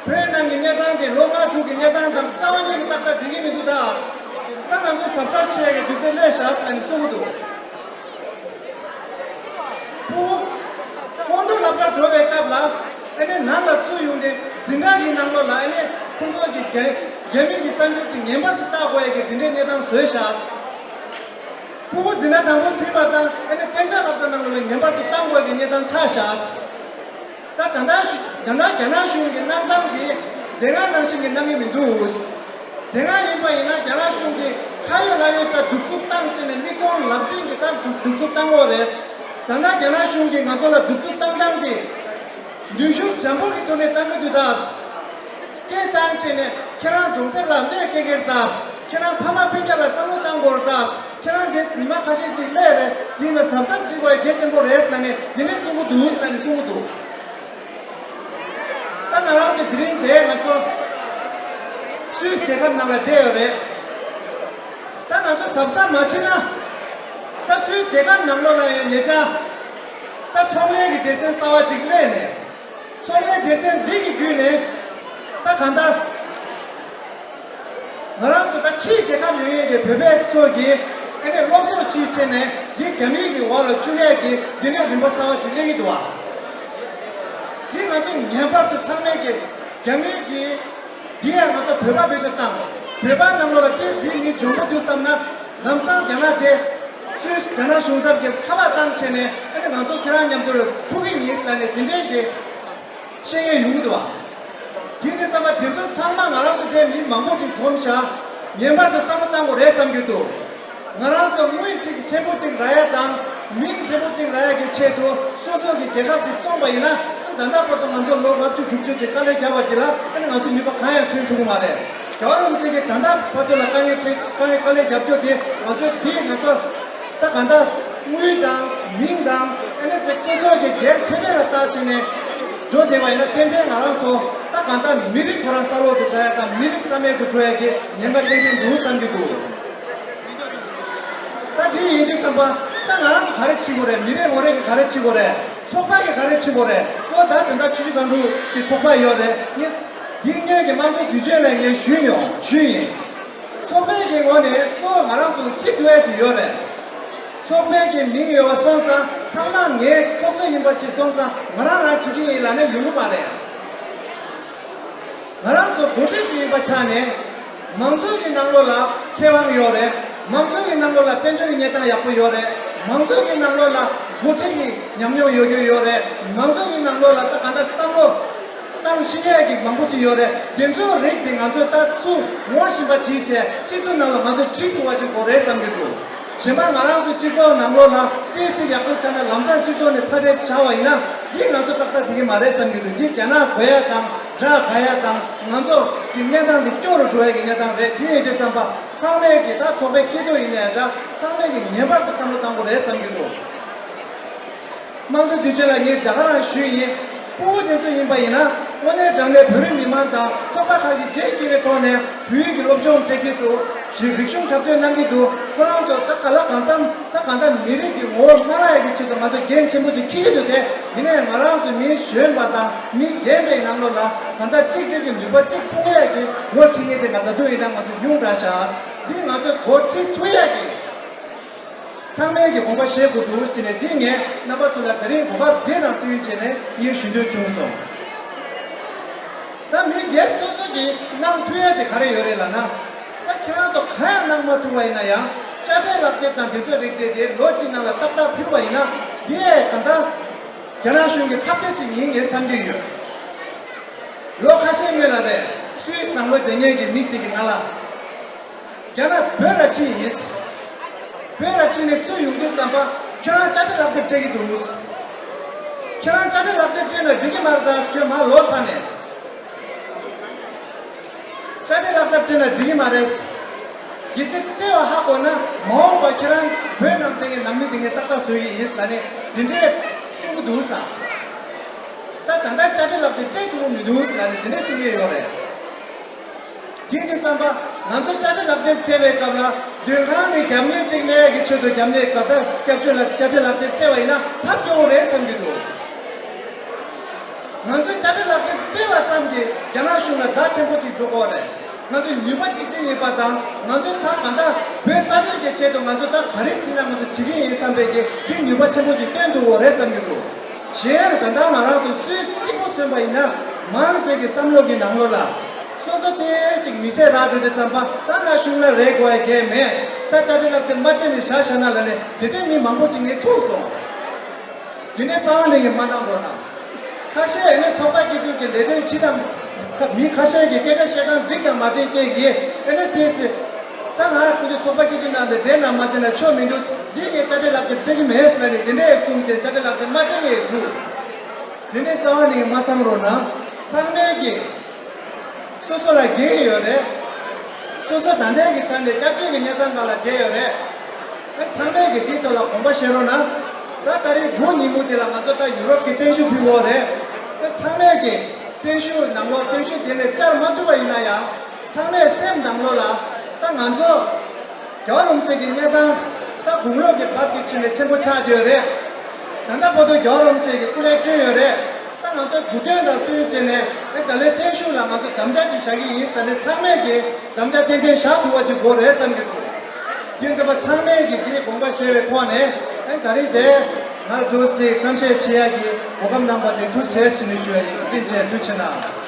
བོད་ནང་གི་གནས་སྟངས་དེ་ལོ་ལྔ་དྲུག་གི་གནས་སྟངས་དང་རྩ་བ་ཉིད་ཀྱི་ཏག་ཏག་བསྡད་ཀྱི་མི་འདུག་ད་ད་ང་ཚོ་གཟབ་གཟབ་བྱེད་ཡ་གི་དུས་ཚོད་སླེབས་བཞག་ཟེར་ནས་གསུང་གི་འདུག་སྤུ་གུ་སྔོན་འགྲོ་སློབ་གྲྭ་འགྲོ་བའི་སྐབས་ལ་ཨ་ནི་ནང་ལ་ཚུར་ཡོང་སྟེ་འཛིན་གྲྭ་གི་ནང་ལོགས་ལ་ཨ་ནི་ཁོང་ཚོ་གི་རྒྱ་རྒྱ་མི་གི་གསར་འགྱུར་དེ་ངེས་པར་དུ་བལྟ་དགོས་ཡ་གི་དེ་འདྲའི་གནས་སྟངས་བཟོས་བཞག་སྤུ་གུ་འཛིན་གྲྭ་དང་པོ་ཟིན་པ་དང་ཨ་ནི་གཏན་ཆགས་སློབ་གྲྭ་ནང་ལོགས་ལ་ངེས་པར་དུ་བཏང་དགོས་ཡ་གི་གནས་སྟངས་ཆགས་བཞག་ད་ད་ལྟ་ཞུ་ད་ལྟ་རྒྱ་ནག་གཞུང་གི་གནང་སྟངས་དེ་དེ་སྔ་ནང་བཞིན་གྱི་གནང་གི་མི་འདུག་དེ་སྔ་ཡིན་པ་ཡིན་ན་རྒྱ་ནག་གཞུང་གིས་ཁ་ཡོད་ལག་ཡོད་ད་གདུག་རྩུབ་བཏང་བྱས་ནས་མིག་མཐོང་ལག་ཟིན་གྱི་ད་གདུག་གདུག་རྩུབ་བཏང་གི་ཡོད་རེད། ད་ལྟ་རྒྱ་ནག་གཞུང་གིས་ང་ཚོ་ལ་གདུག་རྩུབ་བཏང་སྟངས་དེ་ནུས་ཤུགས་འཇམ་པོ་གི་ཐོག་ནས་བཏང་གི་འདུག་ད་སྐད་བཏང་བྱས་ནས་ཁྱེད་རང་གྲོང་གསེབ་ལ་གནོད་སྐྱེལ་གྱི་རེད་ད། ཁྱེད་རང་ཕ་མ་སྤུན་ཀྱག་ལ་བསམ་བློ་བཏང་དགོས་རེད་ད། ཁྱེད་རང་འདི་ཉི་མ་ཁ་ཤས་ཅིག་སླེབས་རེད། འདི་ལ་གཟབ་གཟབ་བྱེད་དགོས་གལ་ཆེན་པོ་རེད་ཟེར་ནས་འདི་འདྲས་གསུང་གི་འདུག་ཟེར་ནས་གསུང་གི་འདུག་ད་ང་རང་ཚོ་དེ་རིང་འདིར་ང་ཚོ་སུད་སི་རྒྱལ་ཁབ་ནང་ལ་བསྡད་ཡོད་རེད། ད་ང་ཚོ་གཟབ་གཟབ་མ་བྱེད་ན། ད་སུད་སི་རྒྱལ་ཁབ་ནང་ལོགས་ལ་ཡང་ཉེ་ཆར། ད་ཚོང་ལས་ཀྱི་སྡེ་ཚན་གསར་བ་ཅིག་སླེབས་ནས། ཚོང་ལས་སྡེ་ཚན་འདི་གི་བརྒྱུད་ནས། ད་གང་ལྟར། ང་རང་ཚོ་ད་ཕྱིའི་རྒྱལ་ཁབ་ཡོད་ཡོད་ཀྱི་བོད་པའི་ཚོ་གིས་ཨ་ནི་སློབ་གསོ་བྱེད་བྱས་ནས་འདི་རྒྱ་མིའི་གི་འོག་ལ་བཅུག་ཡས་ཀྱི་འདི་ནས་རིམ་པ་གསར་བ་ཅིག་སླེབས་ཀྱི་འདུག་ཨ། འདི་ང་ཚོ་ངེས་པར་དུ་ཚང་མས་ཀྱི་རྒྱ་མིའི་གི་འདི་ཡང་ང་ཚོ་བོད་པ་བེད་སྤྱོད་བཏང་། བོད་པ་ནང་ལོགས་ལ་ཏིས་འདི་མི་འཇོན་པོ་འདུག་བསམ་ན་ལམ་སང་རྒྱ་ནག་དེ་སུད་སི་རྒྱ་ནག་གཞུང་ཚབ་ཀྱི་ཁ་པར་བཏང་བྱས་ནས་ཨ་ནི་ང་ཚོ་ཁྱེད་རང་མཉམ་དུ་ལ་ཐུག་གི་ཡིན་ཟེར་ནས་འདི་འདྲའི་གི་ཤེས་ཡོན་ཡོང་གི་འདུག་བ། དེ་ནི་ཙམ་པ་དེ་ཚོ་ཚང་མ་ང་རང་ཚོ་དེ་མི་མང་པོ་ཅིག་འཛོམས་བཞག་ངེས་པར་དུ་བསམ་བློ་བཏང་དགོས་རེད་བསམ་གྱི་འདུག་ང་རང་ཚོ་དངུལ་ཅིག་ཕྲན་བུ་ཅིག་རག་ཡ་དང་ མིང་ཆེན་པོ་གཅིག་རག་ཡག་གི་ཆེད་དུ་སོ་སོ་གི་རྒྱལ་ཁབ་ཅིག་བཙོངས་པ་ཡིན་ན། ད་ལྟ་བར་དུ་ང་ཚོ་ལོ་ལྔ་བཅུ་དྲུག་ཅུ་ཅིག་དཀའ་ལས་བརྒྱབ་པ་དེ་ལ་ཨ་ནི་ང་ཚོ་ནུས་པ་གང་ཡང་ཐོན་ཐུབ་ཀྱི་མ་རེད། རྒྱལ་བ་རིན་པོ་ཆེ་གིས་ད་ལྟ་བར་དུ་ལ་དཀའ་ངལ་འཕྲད་དཀའ་ངལ་དཀའ་ལས་བརྒྱབ་རྒྱུ་དེ་ང་ཚོའི་དེ་ང་ཚོ་ད་གང་ལྟར་དངུལ་དང་མིང་དང་ཨ་ནི་ཅིག་སོ་སོ་གི་སྒེར་ཁེ་ཕན་ལ་བལྟ་བྱས་ནས་འགྲོ་བསྡད་པ་ཡིན་ན། ཏན་ཏན་ང་རང་ཚོ་ད་གང་ལྟར་མི་རིགས་ཁོ་རང་རྩ་བརླག་ཏུ་འགྲོ་ཡ་དང་མི་རིགས་རྩ་མེད་དུ་འགྲོ་ཡ་གི་ཉེན་ཁ་ཏན་ཏན་འདུག་བསམ་གྱི་འདུག་ད་དེ་ཡིན་དུས་ཙམ་པ་ད་ང་རང་ཚོ་ག་རེ་བྱེད་དགོས་རེད། མི་རེ་ངོ་རེ་གིས་ག་རེ་བྱེད་དགོས་རེད། ཚོགས་པ་གིས་ག་རེ་བྱེད་དགོས་རེད། གཙོ་བོ་ད་དེ་འདྲ་ཆུ་བཞི་སྒང་དྲུག་གི་ཚོགས་པ་ཡོད་རེད། ངས་འདི་སྔོན་གྱི་དམངས་གཙོའི་དུས་ཆེན་ལ་ངས་ཞུས་མྱོང་ཞུས་ཡིན། ཚོགས་པའི་གི་ངོས་ནས་གཙོ་བོ་ང་རང་ཚོ་སྐྱིད་སྡུག་ཡ་ཅིག་ཡོད་རེད། ཚོགས་པའི་གི་མིང་ཡོད་པ་སོང་ཙང་ཚང་མ་ངའི་ཚོགས་གཙོ་ཡིན་པ་ཅིག་སོང་ཙང་ང་རང་རང་བྱེད་ཀྱི་ཡིན་ལབ་ནས་ཡོང་གི་མ་རེད། ང་རང་ཚོ་འགོ་ཁྲིད་ཅིག་ཡིན་པ་ཆ་ནས་མང་ཚོགས་ཀྱི་ནང་ལོགས་ལ་ཁེ་དབང་ཡོད་རེད། མང་ཚོགས་ཀྱི་ནང་ལོགས་ལ་དཔལ་འབྱོར་གྱི་གནས་སྟངས་ཡག་པོ་ཡོད་རེད། མང་ཚོགས་ཀྱི་ནང་ལོགས་ལ་འགོ་ཁྲིད་ཀྱི་ཉམས་མྱོང་ཡོད་རྒྱུ་ཡོད་རེད། མང་ཚོགས་ཀྱི་ནང་ལོགས་ལ་ད་ག་འདྲ་བསམ་བློ་བཏང་ཤེས་ཡས་ཀྱི་མང་པོ་ཅིག་ཡོད་རེད། དེ་ཚོའི་རིགས་དེ་ང་ཚོས་ད་ཚུར་ངོ་ཤེས་པ་བྱེད་བྱས་སྤྱི་ཚོགས་ནང་ལ་ང་ཚོ་ཁྲིད་ཐུབ་པ་ཅིག་དགོས་རེད་བསམ་གྱི་འདུག་གཞན་པ་ང་རང་ཚོ་སྤྱི་ཚོགས་ནང་ལོགས་ལ་ཏོག་ཙམ་ཡག་པོ་ཆགས་ན་ལམ་སང་སྤྱི་ཚོགས་ནས་ཐ་དད་བྱ་བ་ཡིན་ན་འདི་ང་ཚོ་ཏག་ཏག་འགྲིག་གི་མ་རེད་བསམ་གྱི་འདུག་འདི་རྒྱ་ནག་གོ་ཡ་དང་དགྲ་དགའ་ཡ་དང་ང་ཚོ་གི་གནས་སྟངས་འདི་སྐྱོ་རུ་འགྲོ་ཡ་གི་གནས་སྟངས་རེད། དེ་ཡིན་དུས་ཙམ་པ་ཚང་མས་ཀྱི་ད་ཚོགས་པའི་སྐྱིད་སྡུག་ཡིན་ནའི་འདྲ་ཚང་མས་ཀྱི་ངེས་པར་དུ་བསམ་བློ་བཏང་དགོས་རེད་བསམ་གྱི་འདུག་དམངས་གཙོ་དུས་ཆེན་ལ་ངས་ད་ག་རང་ཞུས་ཡིན། སྤུ་གུ་དེ་ཚོ་ཡིན་པ་ཡིན་ན་དངོས་གནས་དྲང་གནས་བོད་རིགས་མི་མང་དང་ཚོགས་པ་ཁག་གིས་འགན་འཁྱེར་བའི་ཐོག་ནས་བོད་ཡིག་གི་སློབ་སྦྱོང་སྤྲད་ཀྱི་འདུག་ཞེས་རིག་གཞུང་འཁྲབ་སྟོན་གནང་གི་འདུག་ཁོ་རང་ཚོ་ད་ག་ལ་གང་འཚམ་ད་གང་ལྟར་མི་རིགས་ཀྱི་ངོ་བོ་མ་བརླག་ཡག་གི་ཆེད་དུ་ང་ཚོ་འགན་ཆེན་པོ་ཅིག་འཁྱེར་གྱི་འདུག་དེ་ཡིན་ནའི་ང་རང་ཚོ་མི་གཞོན་པ་དང་མི་རྒན་པའི་ནང་ལོགས་ལ་གང་ལྟར་གཅིག་གཅིག་གི་ནུས་པ་གཅིག་སྤུངས་ཡག་གི་འགོ་ཁྲིད་མཁན་དེ་ང་ད་དུང་ཡིན་ན་ང་ཚོ་ཉུང་དྲགས་ཤག་འདི་ང་ཚོས་འགོ་ཁྲིད་ཐུབ་ཡག་གི་ཚང་མས་ཀྱི་དགོངས་པ་བཞེས་དགོས་འདུག་ཟེར་ནས་འདི་ངས་རྣམ་པ་ཚོ་ལ་དེ་རིང་གོ་སྐབས་འདི་དང་བསྟུན་བྱས་ནས་ངས་ཞུ་འདོད་བྱུང་སོང་། ད་མི་སྒེར་སོ་སོ་གིས་གནང་ཐུབ་ཡ་དེ་ག་རེ་ཡོད་རེད་ལབ་ན། ད་ཁྱེད་རང་ཚོ་གང་ཡང་གནང་མ་ཐུབ་པ་ཡིན་ན་ཡང་དཔྱ་ཁྲལ་ལག་དེབ་དང་དེ་ཚོའི་རིགས་དེ་དེ་ལོ་གཅིག་ནང་ལ་ཏག་ཏག་ཕུལ་བ་ཡིན་ན་འདི་ཡས་གང་ལྟར་རྒྱ་ནག་གཞུང་གི་ཁ་གཏད་ཅིག་ཡིན་ངས་བསམ་གྱི་ཡོད། ལོ་ཁ་ཤས་སྔོན་ལ་རེད། སུད་སི་ནང་ལོགས་བསྡད་མཁན་གྱི་མི་གཅིག་གིས་ང་ལ། རྒྱ་ནག་བོད་ལ་ཕྱིན་ཡིན། བོད་ལ་ཕྱིན་ནས་ཚུར་ཡོང་དུས་ཙམ་པ་ཁྱེད་རང་དཔྱ་ཁྲལ་ལག་དེབ་སྤྲད་ཀྱི་འདུག་ཁྱེད་རང་དཔྱ་ཁྲལ་ལག་དེབ་སྤྲད་ན་འགྲིག་གི་མ་རེད་ད། ཁྱོད་མར་ལོག་ཚར་ནས། དཔྱ་ཁྲལ་ལག་དེབ་སྤྲད་ན་འགྲིག་གི་མ་རེད། གལ་སྲིད་སྤྲད་པ་ཧ་གོ་ན་མ་འོངས་པ་ཁྱེད་རང་བོད་ནང་དེ་གའི་ནང་མི་དེ་ངས་ཏག་ཏག་བཟོ་གི་ཡིན་ལབ་ནས་དེ་འདྲས་གསུང་གི་འདུག་ས། ད་ད་ལྟ་དཔྱ་ཁྲལ་ལག་དེབ་སྤྲད་ཐུབ་ཀྱི་མི་འདུག་ལབ་ནས་དེ་འདྲས་གསུང་གི་ཡོད་རེད། དེ་དུས་ཙམ་པ་ང་ཚོ་དཔྱ་ཁྲལ་ལག་དེབ་སྤྲད་པའི་སྐབས་ལ་མདུན་ཁང་ནས་རྒྱབ་གཉེར་གཅིག་ལས་ཀྱི་ཆེད་དུ་རྒྱབ་གཉེར་ག་ད་སྐྱབས་བཅོལ་ལ་དཔྱ་ཁྲལ་ལག་དེབ་སྤྲད་པ་ཡིན་ན་ཐབས་སྐྱོ་བོ་རེད་བསམ་གྱི་འདུག་ང་ཚོས་དཔྱ་ཁྲལ་ལག་དེབ་སྤྲད་པ་ཙམ་གྱིས་རྒྱ་ནག་གཞུང་ལ་བརྡ་ཆེན་པོ་ཅིག་འགྲོ་གི་རེད། ང་ཚོས་ནུས་པ་གཅིག་སྒྲིལ་ཡོད་པ་དང་ང་ཚོས་ད་གང་ལྟར་བོད་རྩ་དོན་གྱི་ཆེད་དུ་ང་ཚོས་ད་ག་རེ་བྱེད་ན་ང་ཚོ་བྱེད་ཀྱི་ཡིན་བསམ་པའི་གི་འདི་ནུས་པ་ཆེན་པོ་ཅིག་བཏོན་ཐུབ་ཀྱི་རེད་བསམ་གྱི་འདུག་གཞན་ཡང་ད་ལྟ་ང་རང་ཚོ་སུད་སི་གཅིག་པོ་མཚོན་པ་ཡིན་ན་མང་ཆེ་གི་བསམ་བློ་གི་ནང་ལོགས་ལ། སོ་སོ་ཏོག་ཙམ་མི་ཚེ་རག་འགྲོ་དུས་ཙམ་པ་ད་ང་གཞུང་ལ་རེ་དགོས་ཡ་གང་ཡང་མེད། ད་དཔྱ་ཁྲལ་ལག་དེབ་མ་སྤྲད་ནས་བཞག་བཞག་ན་ལབ་ནས་དེ་འདྲའི་མི་མང་པོ་ཅིག་ངས་ཐུག་སོང་། དེ་ནས་རྩ་བ་ནས་ངས་མ་གནང་རོགས་གནང་། ཁ་ཤས་ཨ་ནི་ཚོགས་པ་སྐྱིད་སྡུག་གི་ལས་དོན་བྱེད་དང་། མི་ཁ་ཤས་ཀྱིས་སྐད་ཆ་བཤད་སྟངས་འགྲིག་དང་མ་འགྲིག་སྐད་ཀྱིས་ཨ་ནི་དེ་ཚེ། ད་ང་ཁོ་ཚོའི་ཚོགས་པ་སྐྱིད་སྡུག་ནང་དུ་བསྡད་ན་མ་བསྡད་ན་ཆོ་མི་འདུག་འདི་ངས་དཔྱ་ཁྲལ་ལག་དེབ་སྤྲད་ཀྱི་མེད་ཟེར་ནས་དེ་འདྲས་གསུངས་བྱས་དཔྱ་ཁྲལ་ལག་དེབ་མ་སྤྲད་ཀྱི་འདུག་དེ་ནས་རྩ་བ་ནས་མ་བསམ་རོགས་གནང་། ཚང་མས་ཀྱིས་སོ་སོ་ལ་འགན་ཡོད་རེད། སོ་སོ་ད་ལྟའི་གི་ཆ་ནས་སྐྱབས་བཅོལ་གྱི་གནས་སྟངས་སྒང་ལ་འགན་ཡོད་རེད། ཨེ་ཚང་མས་ཀྱིས་འདིའི་ཐོག་ལ་དགོངས་པ་བཞེས་རོགས་གནང་། ད་ད་རེས་དགུ་ཉིན་མོ་དེ་ལ་ང་ཚོ་ད་ཡུ་རོབ་ཀྱི་བརྟན་བཞུགས་ཕུལ་འོ་རེད། ཨེ་ཚང་མས་ཀྱིས་བརྟན་བཞུགས་ནང་ལོགས་བརྟན་བཞུགས་དེ་ནས་བཅར་མ་ཐུབ་པ་ཡིན་ན་ཡང་། ཚང་མས་སེམས་ནང་ལོགས་ལ་ད་ང་ཚོ་རྒྱལ་བ་རིན་པོ་ཆེ་གི་གནས་སྟངས་ད་དགུང་ལོ་གི་བབ་ཀྱི་ཕྱིན་ནས་ཆེན་པོ་ཆགས་ཡོད་རེད། ད་ལྟ་བར་དུ་རྒྱལ་བ་རིན་པོ་ཆེ་གི་སྐུ་ལས་བསྐྱོན་ཡོད་རེད། ད་ང་ཚོ་དགུ་སྟོན་དང་བསྟུན་བྱས་ནས་ཨེ་ད་ལོའི་བརྟན་བཞུགས་ལ་ང་ཚོ་དམ་བཅའ་ཅིག་བཞག་གི་ཡིན་ཟེར་ནས་ཚང་མས་ཀྱིས་དམ་བཅའ་ཏན་ཏན་བཞག་ཐུབ་པ་ཅིག་དགོས་རེད་བསམ་གྱི་འདུག་དེ་ཚོ་ཚང་མས་ཀྱིས་དེའི་དགོངས་པ་བཞེས་པའི་ཐོག་ནས་ཨེ་ད་རེས་དེ། ང་ལ་འདུག་སེ་གཏམ་བཤད་བྱེད་ཡག་གི་གོ་སྐབས་གནང་བ་དེ་ཐུགས་རྗེ་ཆེ་ཞུ་ནས་ཞུ་ཡ་ཡིན། བཀའ་དྲིན་ཆེ། ཐུགས་རྗེ་གནང་།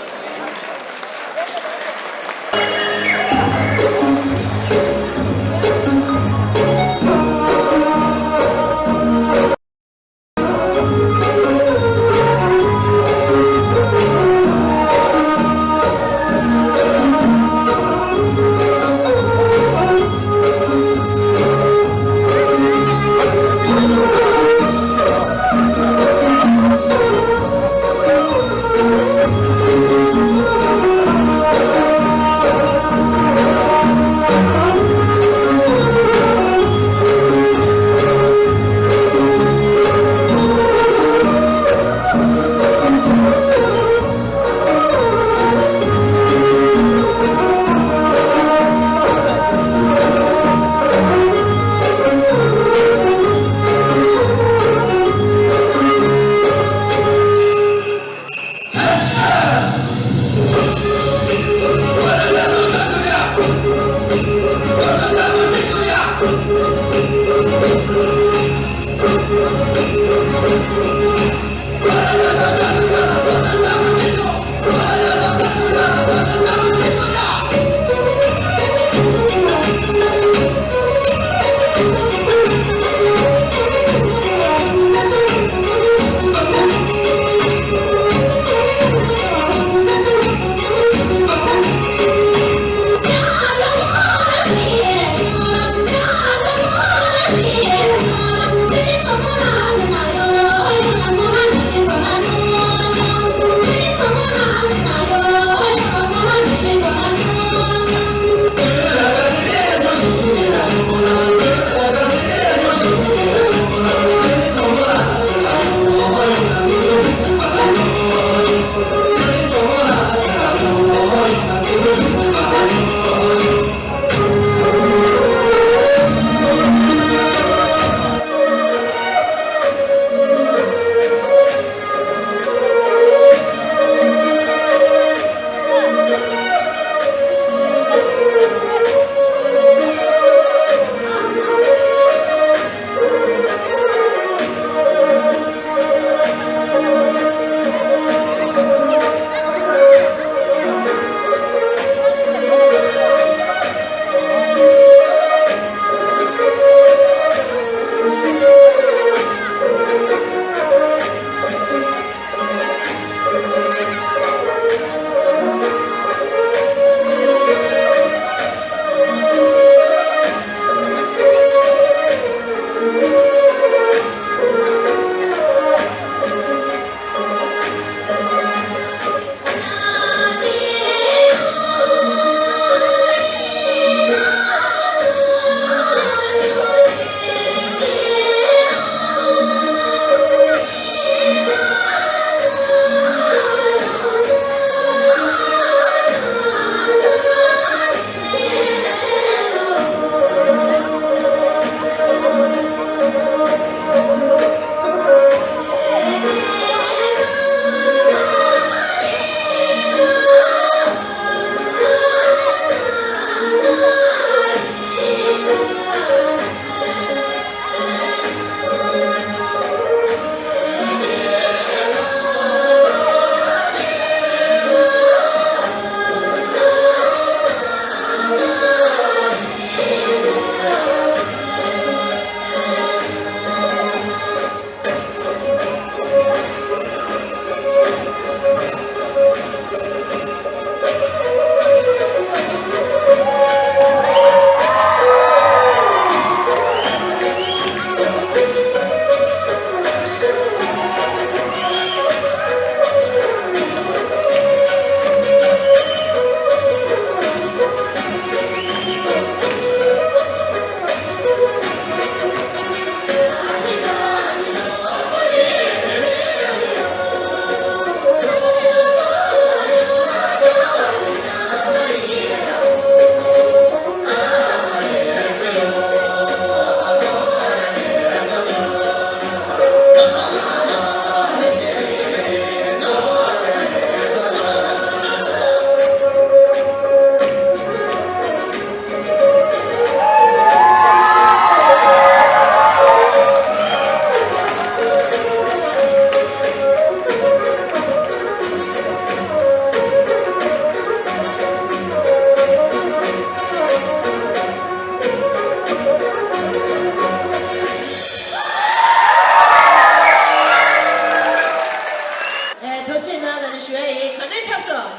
ཞུ་ཡ་ཡིན། ག་འདྲས་འཁྲབ་སོང་།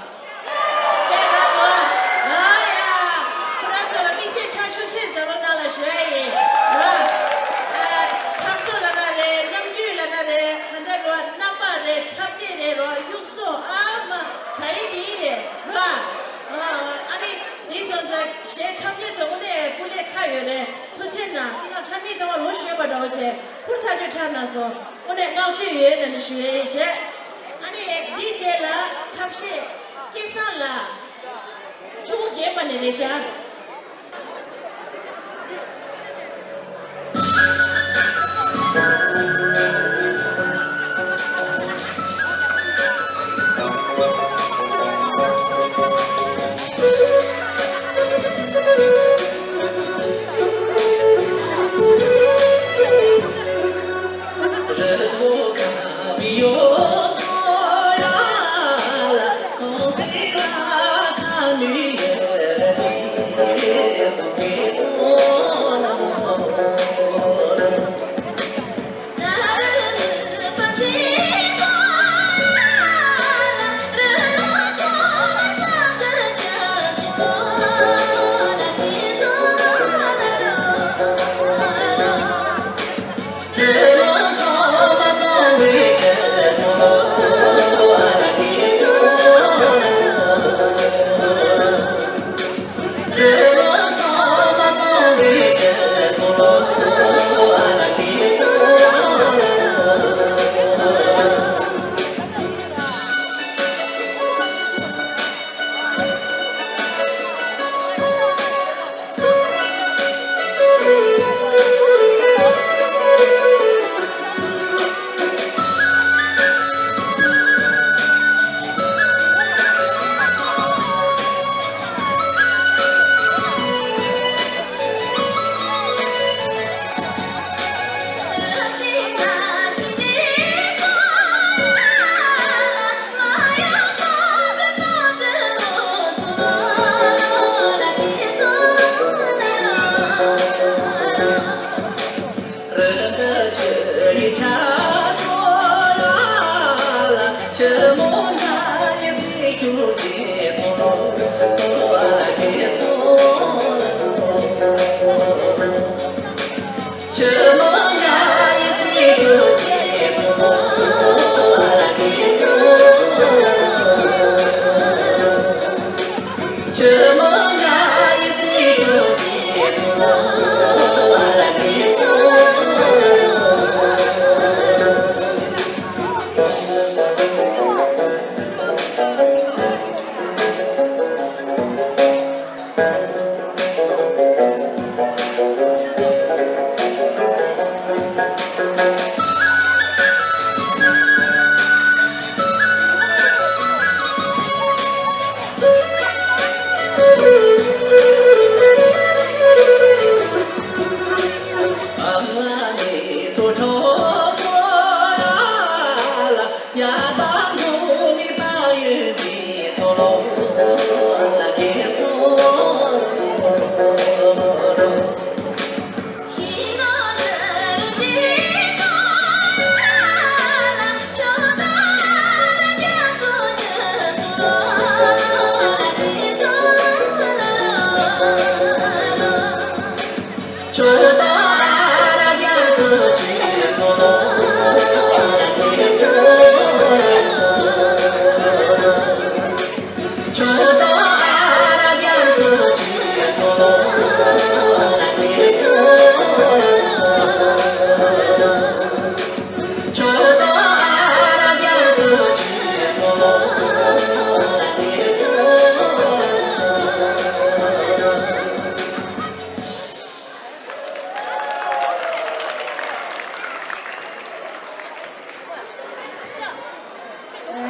དཔེ་རག་འདུག་ཨ་ཡ། ཁྱེད་རང་ཚོ་ལ་དམིགས་བསལ་ཕྱག་ཤུགས་ཆེ་ཟབ་པོ་གནང་ལ་ཞུ་ཡ་ཡིན། ཨ། ཨ། འཁྲབ་སོ་ལབ་ན་རེད། རྣམ་འགྱུར་ལབ་ན་རེད། ད་ལྟ་རོ་རྣམ་པ་རེད། འཁྲབ་ཆས་རེད་རོ། གཡུག་སོ་ཨ་མ་ག་ཡིན་དེ་ཡིན་རེད་རོ། ཨ། ཨ་ནི་འདི་སོང་ཙང་གཞས་འཁྲབ་མཁན་ཚོ་དངོས་གནས་སྐུ་ལས་ཁག་ཡོད་རེད། ཐུགས་རྗེ་གནང་། དེ་སྔ་འཁྲབ་མཁན་ཚང་མ་ལོ་གཞོན་པ་འདྲ་བོ་བྱས། ཧུར་ཐག་ཆོད་འཁྲབ་གནང་སོང་། དངོས་གནས་བསྔགས་བརྗོད་ཡོད་ལབ་ནས་ཞུ་ཡ་ཡིན་བྱས། ཨ་ནི་འདིའི་རྗེས་ལ་འཁྲབ་གཞས་སྐལ་བཟང་ལགས། ཆུ་བོ་བརྒྱད་པ་ནས་རེད་ཤག་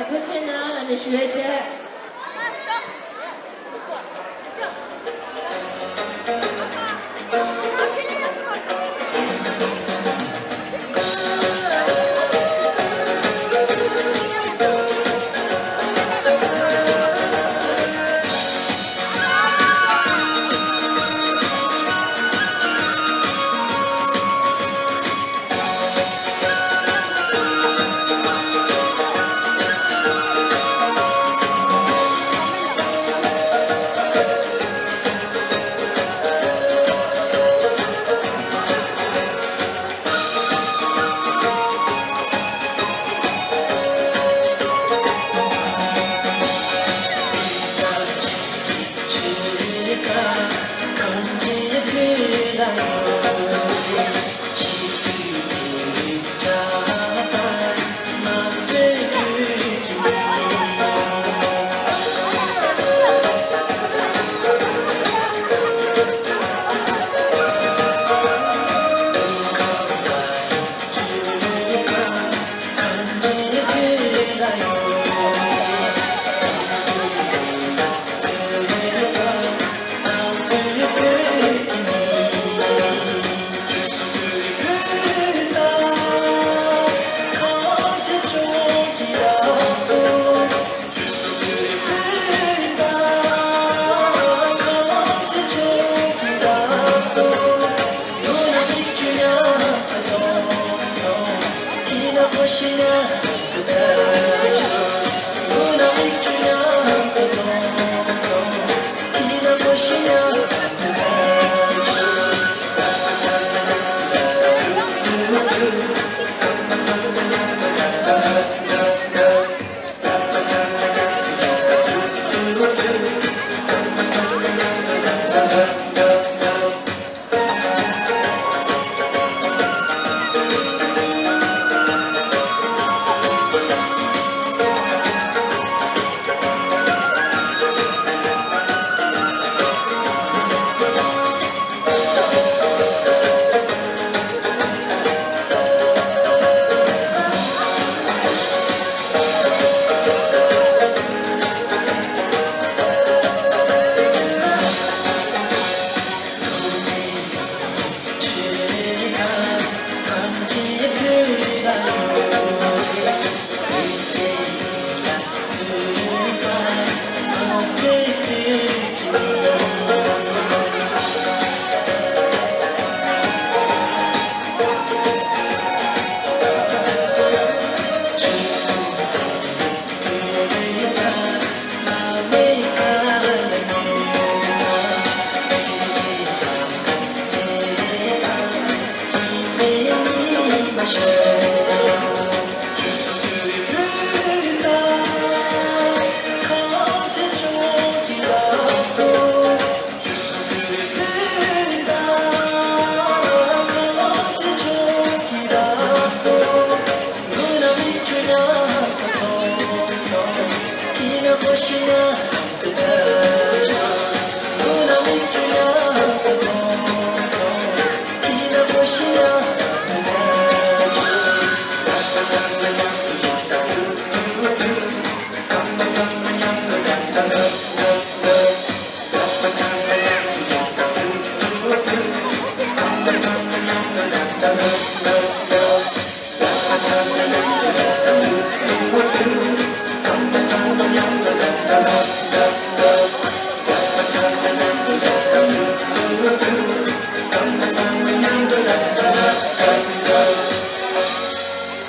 ཐུགས་རྗེ་གནང་ལབ་ནས་ཞུ་ཡས་བྱས།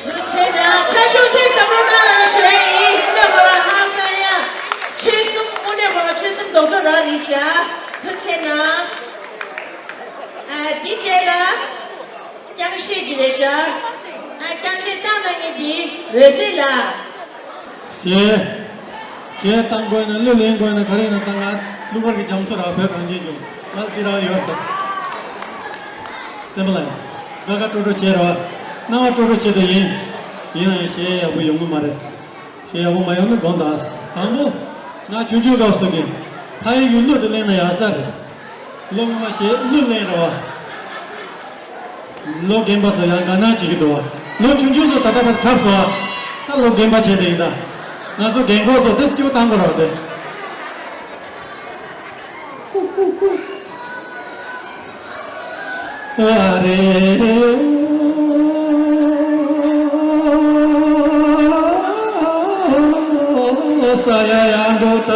ཐུགས་རྗེ་གནང་། ཕྱག་ཤུགས་ཆེ་ཙམ་རོགས་གནང་ལ་ཞུ་ཡ་ཡིན། དངོས་གནས་ཁོ་རང་ཧང་སང་ཡ། ཆོལ་གསུམ་དངོས་གནས་ཁོ་རང་ཆོལ་གསུམ་རྡོག་ཁྲ་རང་རེད་ཤག་ཐུགས་རྗེ་གནང་། ཨ། དེ་རྗེས་ལ་རྐྱང་གཞས་ཅིག་རེད་ཤག་ཨ། རྐྱང་གཞས་བཏང་གནང་མཁན་དེ་འོད་ཟེར་ལགས། གཞས། གཞས་བཏང་དགོས་ན། གླུ་ལེན་དགོས་ན། ག་རེ་ཡིན་ན་ད་ང་གླུ་གར་གྱི་རྒྱ་མཚོ་ར། བོད་གངས་ཅན་ལྗོངས། ང་འདི་རང་ཡོད་རེད། སེམས་པ་ལ་དགའ་དགའ་སྤྲོ་སྤྲོ་བྱེད་རོགས། སྣང་བ་སྤྲོ་སྤྲོ་བྱེད་དེ་ཡིན། ཡིན་ན་ཡང་གཞས་ཡག་པོ་ཡོང་གི་མ་རེད། གཞས་ཡག་པོ་མ་ཡོང་ན་དགོངས་དག་དང་པོ། ང་ཆུང་ཆུང་སྐབས་སུ་གི་ཕ་ཡུལ་གྱི་གླུ་དེ་ལེན་ན་ཡག་ས་རེད། ལོ་སྔོན་མ་གཞས་གླུ་ལེན་རེད་བ། ལོ་རྒན་པ་ཚོ་ཡང་དགའ་སྣང་བྱེད་ཀྱི་འདུག་བ། ལོ་ཆུང་ཆུང་ཚོ་ད་ལྟ་བར་འཁྲབ་སོང་བ། ད་ལོ་རྒན་པ་བྱས་ཏེ་ཡིན་ད། ང་ཚོ་རྒན་འཁོགས་ཚོ་དེ་སྐྱིད་པོ་བཏང་དགོས་རེད་བ་དེ། ཨ་རེ་ཨོ། ས་ཡ་ཡ་འགྲོ་ད།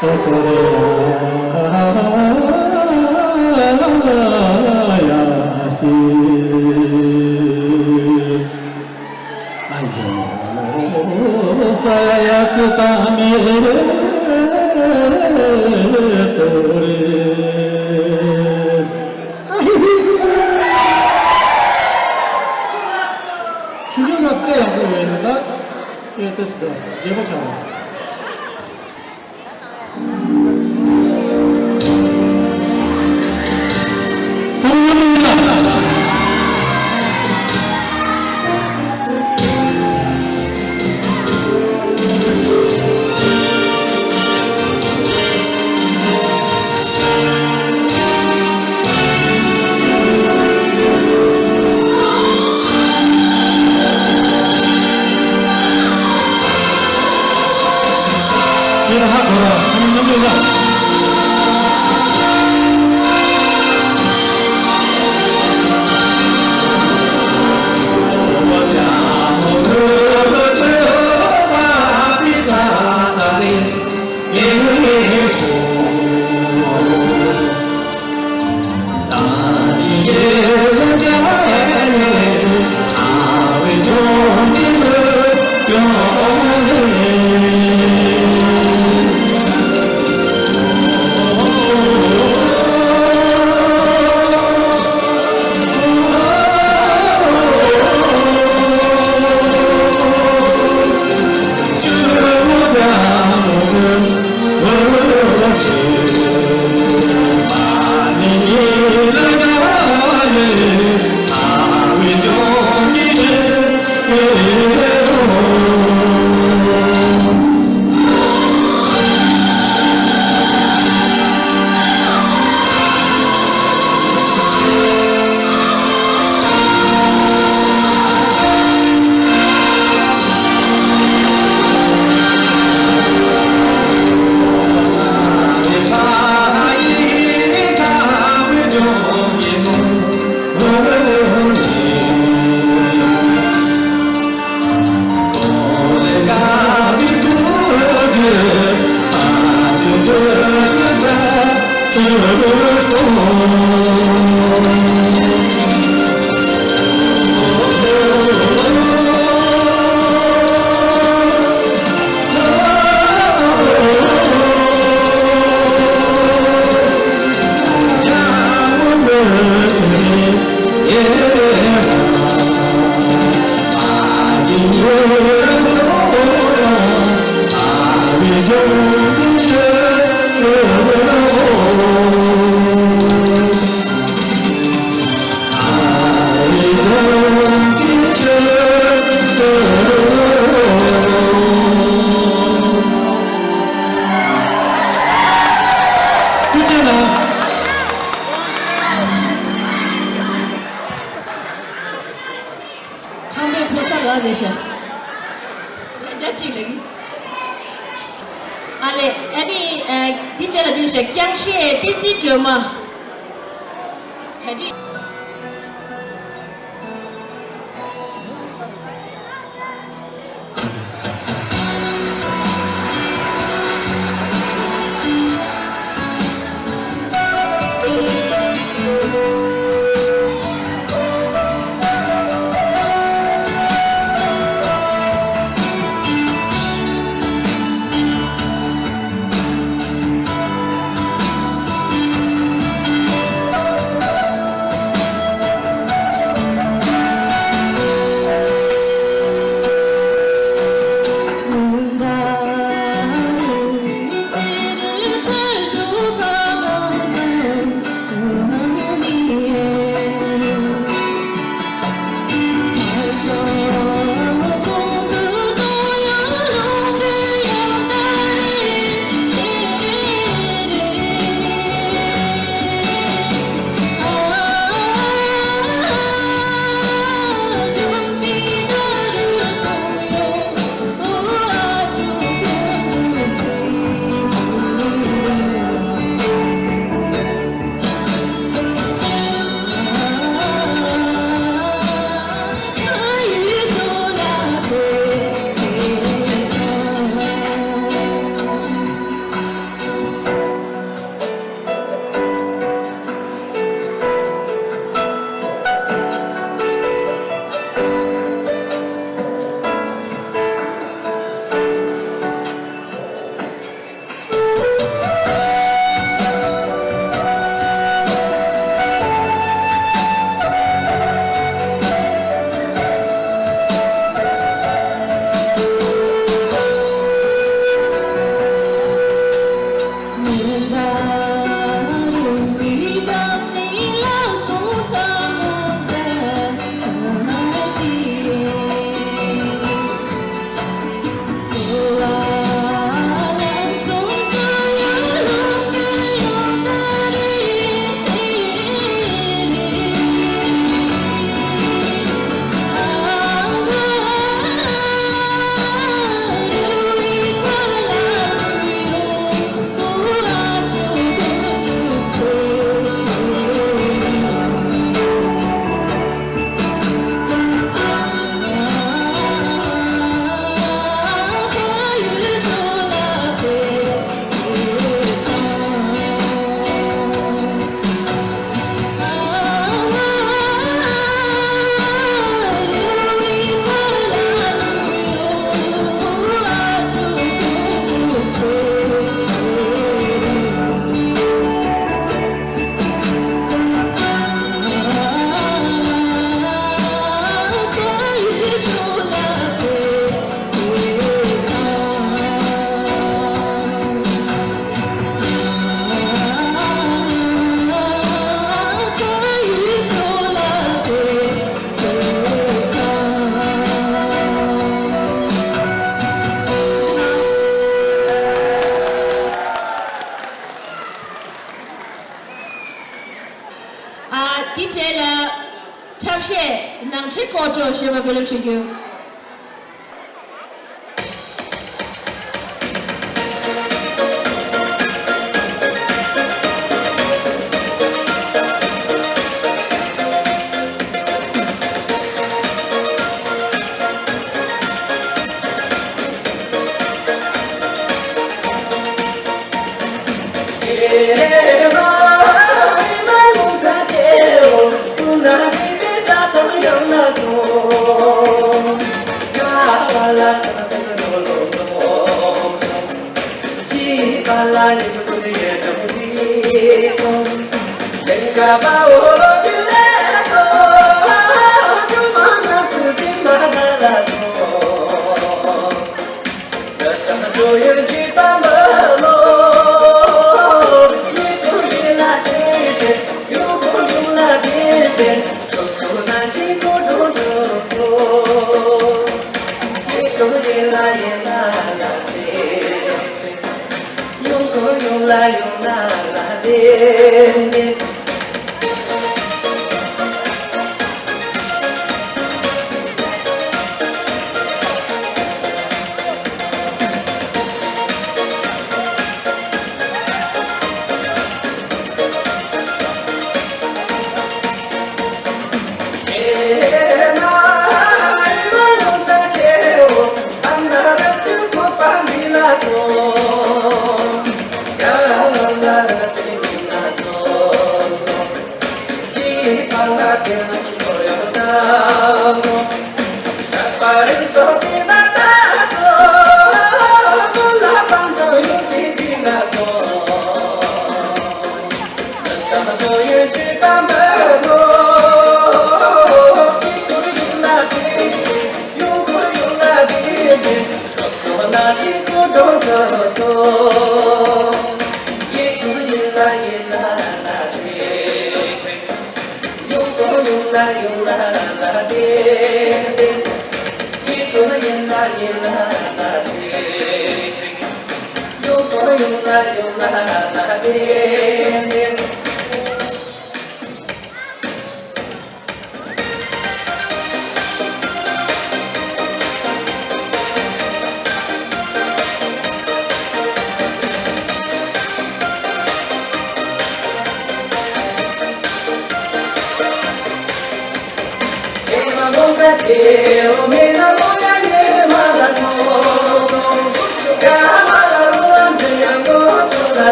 ཨོ་ཀོ་རེ་ཡ་ཡ་ཅི། ཨ་ཡོ་ས་ཡ་ཡ་ཙི་ཏ་མེ་ཏོ་རེ། ཆུང་ཆུང་སྐབས་དཔེ་ཡག་པོ་ཡོད་ན་ད། དཔེ་དེ་སྐབས་རྒྱལ་པོ་ཆགས་པ། ཕོ་གསར་ལགས་རེད་ཤག་རྒྱ་གཅིག་ལ་གི། ཨ་ལེ། ཨ་ནི་ཨ། འདི་བྱས་ལ་འདི་ལ་ཤག་རྐྱང་ཤེས་བསྟན་འཛིན་སྒྲོལ་མ། གྲ་སྒྲིག་ཨ། དེ་རྗེས་ལ་འཁྲབ་གཞས་ནང་ཆེན་སྐོར་བྲོ་ཞེས་པ་སྤེལ་རོགས་ཞུ་རྒྱུ།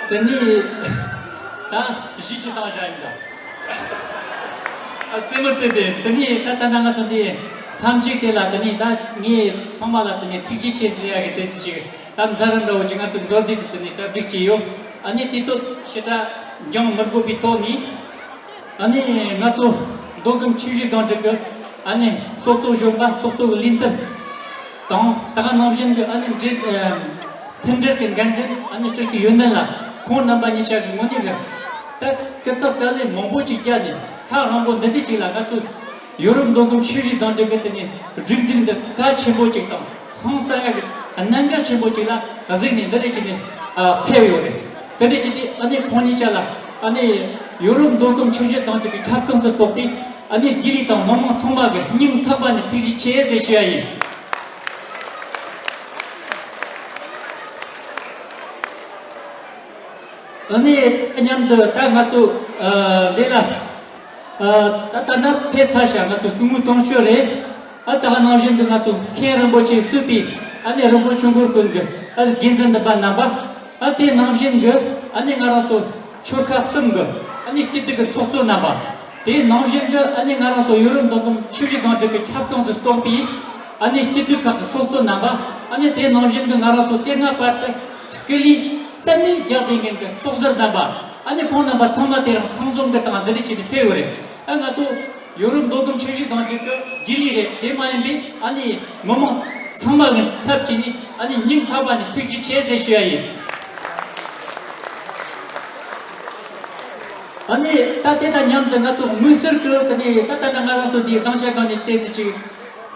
དེ་ནས་ད་གཞས་ཅིག་བཏང་བཞག་ཡིན་ད། ཨ་རྩེད་མོ་རྩེ་དེ་དེ་ནས་ད་ད་ད་ང་ཚོ་འདི་ཐམས་ཅད་དེ་ལ་དེ་ནས་ད་ངས་ཚང་མ་ལ་དེ་ནས་ཐུགས་རྗེ་ཆེ་ཟེར་ཡ་གི་དེ་ཟེར་ཅིག་ད་མཛད་རིམ་འདྲ་བོ་ཅིག་ང་ཚོས་མདོར་བསྡུས་ཟིག་དེ་ནས་གྲ་སྒྲིག་བྱས་ཡོད། ཨ་ནི་དེ་ཚོ་ཞེ་དྲག་འགྱངས་མི་དགོས་པའི་ཐོག་ནས། ཨ་ནི་ང་ཚོ་མདོ་ཁམས་ཆུ་བཞི་སྒང་དྲུག་གི་ཨ་ནི་ཚོགས་གཙོ་གཞོན་པ་ཚོགས་གཙོ་གི་ལས་ཚབ་དང་ད་ག་ནང་བཞིན་གྱི་ཨ་ནི་འབྲེལ་མཐུན་འབྲེལ་གྱི་འགན་འཛིན་ཨ་ནི་སྤྲུལ་སྐུ་ཡོན་ཏན་ལགས་ཁོང་རྣམ་པ་གཉིས་ཆ་གི་ངོས་ནས་གི་ད་སྐུ་ཚབ་དཀའ་ལས་མང་པོ་ཅིག་བརྒྱབ་ནས་ཐག་རིང་པོ་འདི་འདྲ་ཅིག་ལ་ང་ཚོ་ཡོ་རོབ་མདོ་ཁམས་ཆུ་བཞི་སྒང་དྲུག་གི་དེ་ནས་སྒྲིག་འཛུགས་འདི་གལ་ཆེན་པོ་ཅིག་དང་ཧང་སང་ཡག་གི་གནད་འགག་ཆེན་པོ་ཅིག་ལ་གཟིགས་ནས་འདི་འདྲ་ཅིག་ནས་ཕེབས་ཡོད་རེད། དེ་འདྲ་ཅིག་དེ་ཨ་ནི་ཁོང་གཉིས་ཆ་ལ་ཨ་ནི་ཡོ་རོབ་མདོ་ཁམས་ཆུ་བཞི་སྒང་དྲུག་གི་ཁྱབ་ཁོངས་སུ་གཏོགས་པའི་ཨ་ནི་དགེ་ལས་དང་མི་མང་ཚང་མ་གི་སྙིང་ཐག་པ་ནས་ཐུགས་རྗེ་ཆེ་ཟེར་ཞུ་ཡ་ཡིན། ཨ་ནི་མཉམ་དུ་ད་ང་ཚོ་ཨ་འདི་ལ་ཨ་ད་ད་ནི་ཕེབས་ཚར་ཤག་ང་ཚོ་སྐུ་ངོ་དོན་གཅོད་རེད། ཨ་ད་ག་ནང་བཞིན་དུ་ང་ཚོ་མཁན་རིན་པོ་ཆེ་གཙོས་པའི་ཨ་ནི་རིན་པོ་ཆུ་འཁོར་ཀུན་གྱི་ཨ་དགེ་འཛིན་འདུན་པ་རྣམ་པ། ཨ་དེ་ནང་བཞིན་གྱི་ཨ་ནི་ང་རང་ཚོ་ཆོལ་ཁ་གསུམ་གྱི་ཨ་ནི་སྐྱིད་སྡུག་གི་ཚོགས་གཙོ་རྣམ་པ། དེ་ནང་བཞིན་གྱི་ཨ་ནི་ང་རང་ཚོ་ཡོ་རོབ་མདོ་ཁམས་ཆུ་བཞི་སྒང་དྲུག་གི་ཁྱབ་ཁོངས་སུ་གཏོགས་པའི་ཨ་ནི་སྐྱིད་སྡུག་ཁག་གི་ཚོགས་གཙོ་རྣམ་པ། ཨ་ནི་དེ་ནང་བཞིན་གྱི་ང་རང་ཚོ་དེ་སྔ་བར་དུ་སྐུ་ལས་སེམས་ནས་རྒྱག་བསྡད་མཁན་གྱི་ཚོགས་ཟུར་རྣམ་པ། ཨ་ནི་ཁོང་རྣམ་པ་ཚང་མ་དེ་རིང་ཚང་འཛོམས་ཀྱི་སྟེང་འདི་འདྲ་བྱས་ནས་ཕེབས་ཡོད་རེད། ཨ་ང་ཚོ་ཡོ་རོབ་མདོ་ཁམས་ཆུ་བཞི་སྒང་དྲུག་གི་དགེ་ལས་རེད། དེ་མ་ཡིན་པའི་ཨ་ནི་མི་མང་ཚང་མ་གི་ཚབ་བྱས་ནས་ཨ་ནི་སྙིང་ཐག་པ་ནས་ཐུགས་རྗེ་ཆེ་ཟེར་ཞུ་ཡ་ཡིན། ཨ་ནི་ད་དེ་དང་མཉམ་དུ་ང་ཚོ་དམིགས་བསལ་གྱི་དེ་ནས་ད་ལྟ་ང་རང་ཚོ་འདིའི་སྡིངས་ཆ་སྒང་ནས་ཏོག་ཙམ་ཅིག་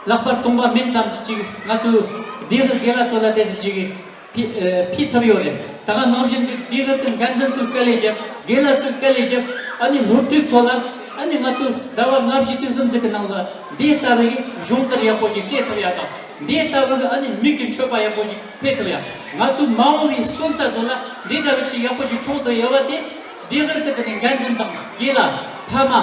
ལག་པ་སྟོང་པ་མིན་ཙམ་ཅིག་ང་ཚོ་སྡེ་དགེ་རྒན་ལགས་ཚོ་ལ་ཏོག་ཙམ་ཅིག་ཕེ་ཨ་ཕེབས་ཐུབ་ཡོད་རེད། ད་ག་ནང་བཞིན་གྱི་སྡེ་དགེ་གི་འགན་འཛིན་ཚོས་དཀའ་ལས་བརྒྱབ། དགེ་ལགས་ཚོས་དཀའ་ལས་བརྒྱབ། ཨ་ནི་སློབ་ཕྲུག་ཚོ་ལ་ཨ་ནི་ང་ཚོ་ཟླ་བ་ལྔ་བཅུ་བཅུ་གསུམ་ཙམ་གྱི་ནང་ལ་འདི་ལྟ་བུའི་སྦྱོང་བརྡར་ཡག་པོ་ཅིག་སྤྲད་ཐུབ་ཡ་དང་། འདི་ལྟ་བུ་གི་ཨ་ནི་མིག་གི་མཆོད་པ་ཡག་པོ་ཅིག་ཕེབས་ཐུབ་ཡ། ང་ཚོའི་མ་འོངས་པའི་སོན་རྩ་ཚོ་ལ་འདི་འདྲ་བའི་ཅིག་ཡག་པོ་ཅིག་བྱུང་ཐུབ་ཡོད་པ་དེ་སྡེ་དགེ་གི་དེ་ནས་འགན་འཛིན་དང་དགེ་ལགས་ཕ་མ་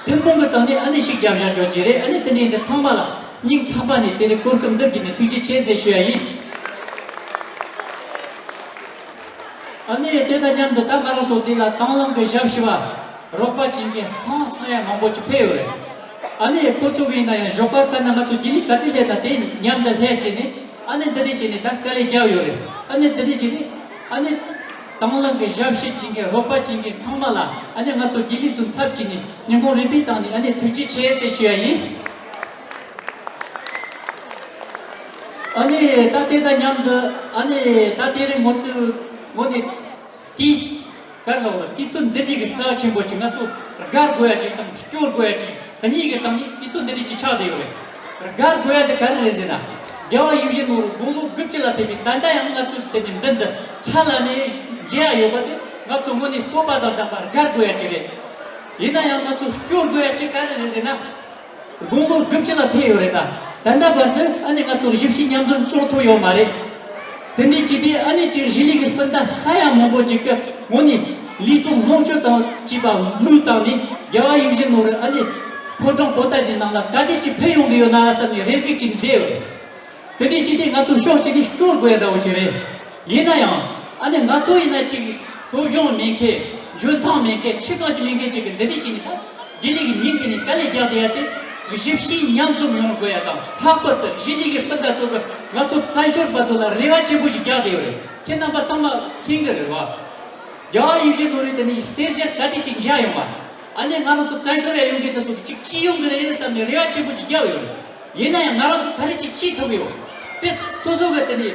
ཐུན་མོང་གི་སྟེང་ནས་ཨ་ནི་ཤུགས་རྒྱབ་བཞག་རྒྱུ་ཅིག་རེད། ཨ་ནི་དེ་འདྲའི་འདི་ཚང་མ་ལ་སྙིང་ཐག་པ་ནས་དེ་རིང་གོ་སྐབས་འདི་བརྒྱུད་ནས་ཐུགས་རྗེ་ཆེ་ཟེར་ཞུ་ཡ་ཡིན། ཨ་ནི་དེ་དང་མཉམ་དུ་ད་ང་རང་ཚོ་འདི་ལ་དང་བླངས་ཀྱི་ཞབས་ཞུ་བ་རོགས་པ་བྱེད་མཁན་ཧང་སང་ཡ་མང་པོ་ཅིག་ཕེབས་ཡོད་རེད། ཨ་ནི་ཁོ་ཚོ་གི་ཡིན་ན་ཡང་ཞོགས་ཀ་ལྟར་ན་ང་ཚོ་ལྡི་ལི་ག་དུས་སླེབས་ན་དེ་མཉམ་དུ་སླེབས་བྱས་ནས་ཨ་ནི་འདི་འདྲས་བྱས་ནས་ད་དཀའ་ལས་རྒྱག་ཡོད་རེད། ཨ་ནི་འདི་འདྲས་བྱས་ནས་ཨ་ནི་དང་བླངས་ཀྱི་ཞབས་ཞུ་བྱེད་མཁན་རོགས་པ་བྱེད་མཁན་ཚང་མ་ལ་ཨ་ནི་ང་ཚོ་ལྡི་ལི་ཚོའི་ཚབ་བྱས་ནས་ཉིན་གུང་རིམ་པའི་སྟེང་ནས་ཨ་ནི་ཐུགས་རྗེ་ཆེ་ཟེར་ཞུ་ཡ་ཡིན། ཨ་ནི་ད་དེ་དང་མཉམ་དུ་ཨ་ནི་ད་དེ་རིང་ང་ཚོས་ངོ་ནས་དེའི་གར་ལ་བར་དུས་ཚོད་འདི་འདྲའི་གི་རྩ་ཆེན་པོ་ཅིག་ང་ཚོ་བརྒལ་དགོས་ཡ་ཅིག་དང་སྐྱོར་དགོས་ཡ་ཅིག་གཉིས་ཀྱི་སྟེང་ནས་དུས་ཚོད་འདི་འདྲའི་ཅིག་ཆགས་བསྡད་ཡོད་རེད། བརྒལ་དགོས་ཡ་དེ་ག་རེ་རེད་ཟེར་ན། རྒྱལ་བ་ཡིད་བཞིན་ནོར་བུ་དགུང་ལོ་དགུ་བཅུ་ལ་ཕེབས་པའི་ད་ལྟ་ཡང་ང་ཚོ་དེ་ནས་མདུན་དུ་ཁྲ་ལ་ནས་མཇལ་ཡ་ཡོད་པ་དེ་ང་ཚོ་ངོ་ནས་སྤོབས་པ་དང་ལྡན་པ་བརྒལ་དགོས་ཡ་ཅིག་རེད། ཡིན་ན་ཡང་ང་ཚོ་སྐྱོར་དགོས་ཡ་ཅིག་ག་རེ་རེད་ཟེར་ན། དགུང་ལོ་དགུ་བཅུ་ལ་ཕེབས་ཡོད་རེད་ད། ད་ལྟ་བར་དུ་ཨ་ནི་ང་ཚོ་གཞིས་བྱེས་མཉམ་འཛོམས་བྱུང་ཐུབ་ཡོད་མ་རེད། དེ་འདྲའི་ཅིག་དེ་ཨ་ནི་ཅིག་གཞིས་ལུས་ཀྱི་སྤུན་ཟླ་ས་ཡ་མང་པོ་ཅིག་གི་ངོ་ནས་ལུས་སྟོབས་ལོངས་སྤྱོད་དང་བཅས་པ་བློས་བཏང་ནས་རྒྱལ་བ་ཡིད་བཞིན་ནོར་བུ་ཨ་ནི་ཕོ་བྲང་པོ་ཏཱ་ལའི་ནང་ལ་ག་དེ་ཅིག་ཕེབས་ཡོང་གི་ཡོད་ན་བསམ་ནས་རེ་སྒུག་ཅིག་བསྡད་ཡོད་རེད། དེ་འདྲའི་ཅིག་དེ་ང་ཚོ་ཕྱོགས་གཅིག་ནས་སྐྱོར་དགོས་ཡ་འདྲ་བོ་ཅིག་རེད། ཡིན་ན་ཡང་ཨ་ནི་ང་ཚོ་ཡིན་ན་ཅིག་སློབ་སྦྱོང་མེད་མཁན་འཇོན་ཐང་མེད་མཁན་ཕྱི་གང་ཅིག་མེད་མཁན་ཅིག་གི་འདི་འདྲའི་ཅིག་ནི་ད་ལྡི་ལི་གི་མིང་གི་ནི་དཀའ་ལས་རྒྱག་བསྡད་ཡ་དེ་གཞིས་བྱེས་མཉམ་འཛོམས་ཡོང་དགོས་ཡ་དང་ལྷག་པར་དུ་གཞིས་ལུས་ཀྱི་སྤུན་ཟླ་ཚོ་གི་ང་ཚོ་བཙན་བྱོལ་པ་ཚོ་ལ་རེ་བ་ཆེན་པོ་ཞིག་རྒྱག་བསྡད་ཡོད་རེད། ཁྱེད་རྣམ་པ་ཚང་མ་མཁྱེན་གི་རེད་བ། རྒྱལ་བ་ཡིད་བཞིན་ནོར་བུ་དེ་ནི་གསེར་ཞལ་ག་དེ་ཅིག་མཇལ་ཡོང་བ། ཨ་ནི་ང་རང་ཚོ་བཙན་བྱོལ་ལ་ཡོང་མཁན་དེ་ཚོ་གི་ཅིག་ཅི་ཡོང་གི་རེད་བསམ་ནས་རེ་བ་ཆེན་པོ་ཅིག་རྒྱག་ཡོད་རེད། ཡིན་ན་ཡང་ང་རང་ཚོ་ག་རེ་ཅིག་བྱེད་ཐུབ་ཡོད། དེ་སོ་སོ་གི་དེ་ནི་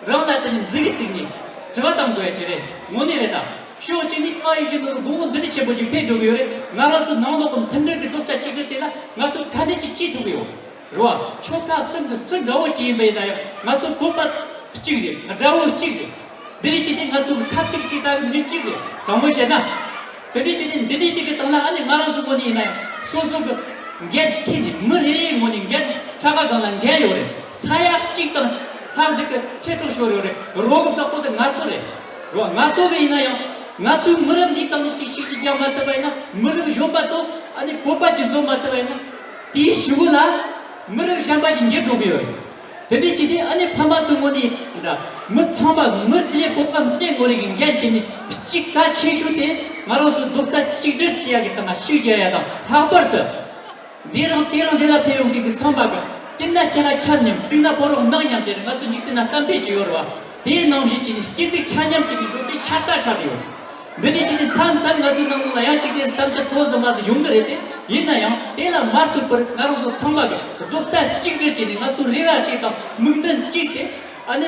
རང་ལ་དེ་ནི་མཛུ་གུ་བཙུགས་ནས་དྲི་བ་བཏང་དགོས་ཡ་ཅིག་རེད། དངོས་གནས་རེད་ད། ཕྱོགས་གཅིག་ནས་རྒྱལ་བ་ཡིད་བཞིན་ནོར་བུ་དགུང་ལོ་འདི་འདྲ་ཆེན་པོ་ཅིག་ཕེབས་འགྲོ་གི་ཡོད་རེད། ང་རང་ཚོ་ནང་ལོགས་ཀྱི་མཐུན་སྒྲིལ་གྱི་རྡོག་རྩ་གཅིག་སྒྲིལ་དེ་ལ་ང་ཚོ་ག་འདྲ་ཅིག་བྱེད་ཐུབ་ཀྱི་ཡོད་རེད་བ། ཆོལ་ཁ་གསུམ་གྱི་སུ་འདྲ་བོ་ཅིག་ཡིན་པ་ཡིན་ན་ཡང་ང་ཚོ་བོད་པ་གཅིག་རེད། དགྲ་བོ་གཅིག་རེད། འདི་རིགས་ཅིག་ནི་ང་ཚོ་གི་ཁ་ཐུག་ཅིག་ས་གི་མི་གཅིག་རེད། དྲང་མོ་བཤད་ན། དེ་འདྲ་ཅིག་ནི་འདི་འདྲ་ཅིག་གི་སྟེང་ལ་ཨ་ནི་ང་རང་ཚོ་ངོས་ནས་ཡིན་ན་ཡང་སོ་སོ་གི་འགན་འཁྱེར་ནས་མི་རེ་རེའི་ངོས་ནས་འགན་ཁྲག་ཁ་སྒང་ལ་འགན་ཡོད་རེད། ས་ཡ་གཅིག་དང་ལྷག་ཟིག་གི་ཚེ་སྲོག་ཤོར་ཡོད་རེད། རོགས་གི་བདག་པོ་དེ་ང་ཚོ་རེད། རོགས་ང་ཚོ་གི་ཡིན་ན་ཡང་ང་ཚོའི་མི་རབས་འདིའི་སྟེང་ནས་ཅིག་ཤིག་ཅིག་རྒྱག་མ་ཐུབ་པ་ཡིན་ན་མི་རབས་གཞོན་པ་ཚོ་ཨ་ནི་བོད་པ་ཅིག་བཟོ་མ་ཐུབ་པ་ཡིན་ན་དེའི་གཞུག་གུ་ལ་མི་རབས་གཞན་པ་ཅིག་འགྱུར་འགྲོ་གི་ཡོད་རེད། དེ་འདྲ་བྱས་ཏེ་ཨ་ནི་ཕ་མ་ཚོའི་ངོས་ནས་འདྲ་མི་ཚང་མ་མི་དེ་བོད་པ་མི་ངོ་རེ་གི་འགན་དེ་ནི་གཅིག་གལ་ཆེ་ཤོས་དེ་ང་རང་ཚོ་རྡོག་རྩ་གཅིག་སྒྲིལ་བྱེད་ཡ་གི་སྟེང་ལ་ཤུགས་རྒྱག་ཡ་དང་ལྷག་པར་དུ་འདི་རང་དེ་རང་འདི་ལ་ཕེབས་ཡོང་མཁན་གི་ཚང་མ་གི་སྐྱིད་ན་སྐྱིད་ན་ཆ་མཉམ་སྡུག་ན་ཕོ་རོག་འདང་མཉམ་ཟེར་ང་ཚོ་འཇིག་རྟེན་ན་གཏམ་དཔེ་ཅིག་ཡོད་རེད་བ། དེའི་ནང་བཞིན་བྱས་ནས་སྐྱིད་སྡུག་ཆ་མཉམ་བྱས་ནས་འགྲོ་དེ་ཤ་སྟག་ཆགས་ཀྱི་ཡོད། འདི་འདྲ་བྱས་ནས་མཚམས་མཚམས་ང་ཚོའི་ནང་ལ་ཡང་གཅིག་དེ་བསམ་ཚུལ་མཐོ་ཙམ་དམའ་ཙམ་ཡོང་གི་རེད་དེ། ཡིན་ན་ཡང་དེ་ལ་མ་ལྟོས་པར་ང་རང་ཚོ་ཚང་མ་གི་རྡོག་རྩ་གཅིག་སྒྲིལ་བྱས་ནས་ང་ཚོ་རེ་བ་གཅིག་དང་དམིགས་འདུན་གཅིག་དེ་ཨ་ནེ་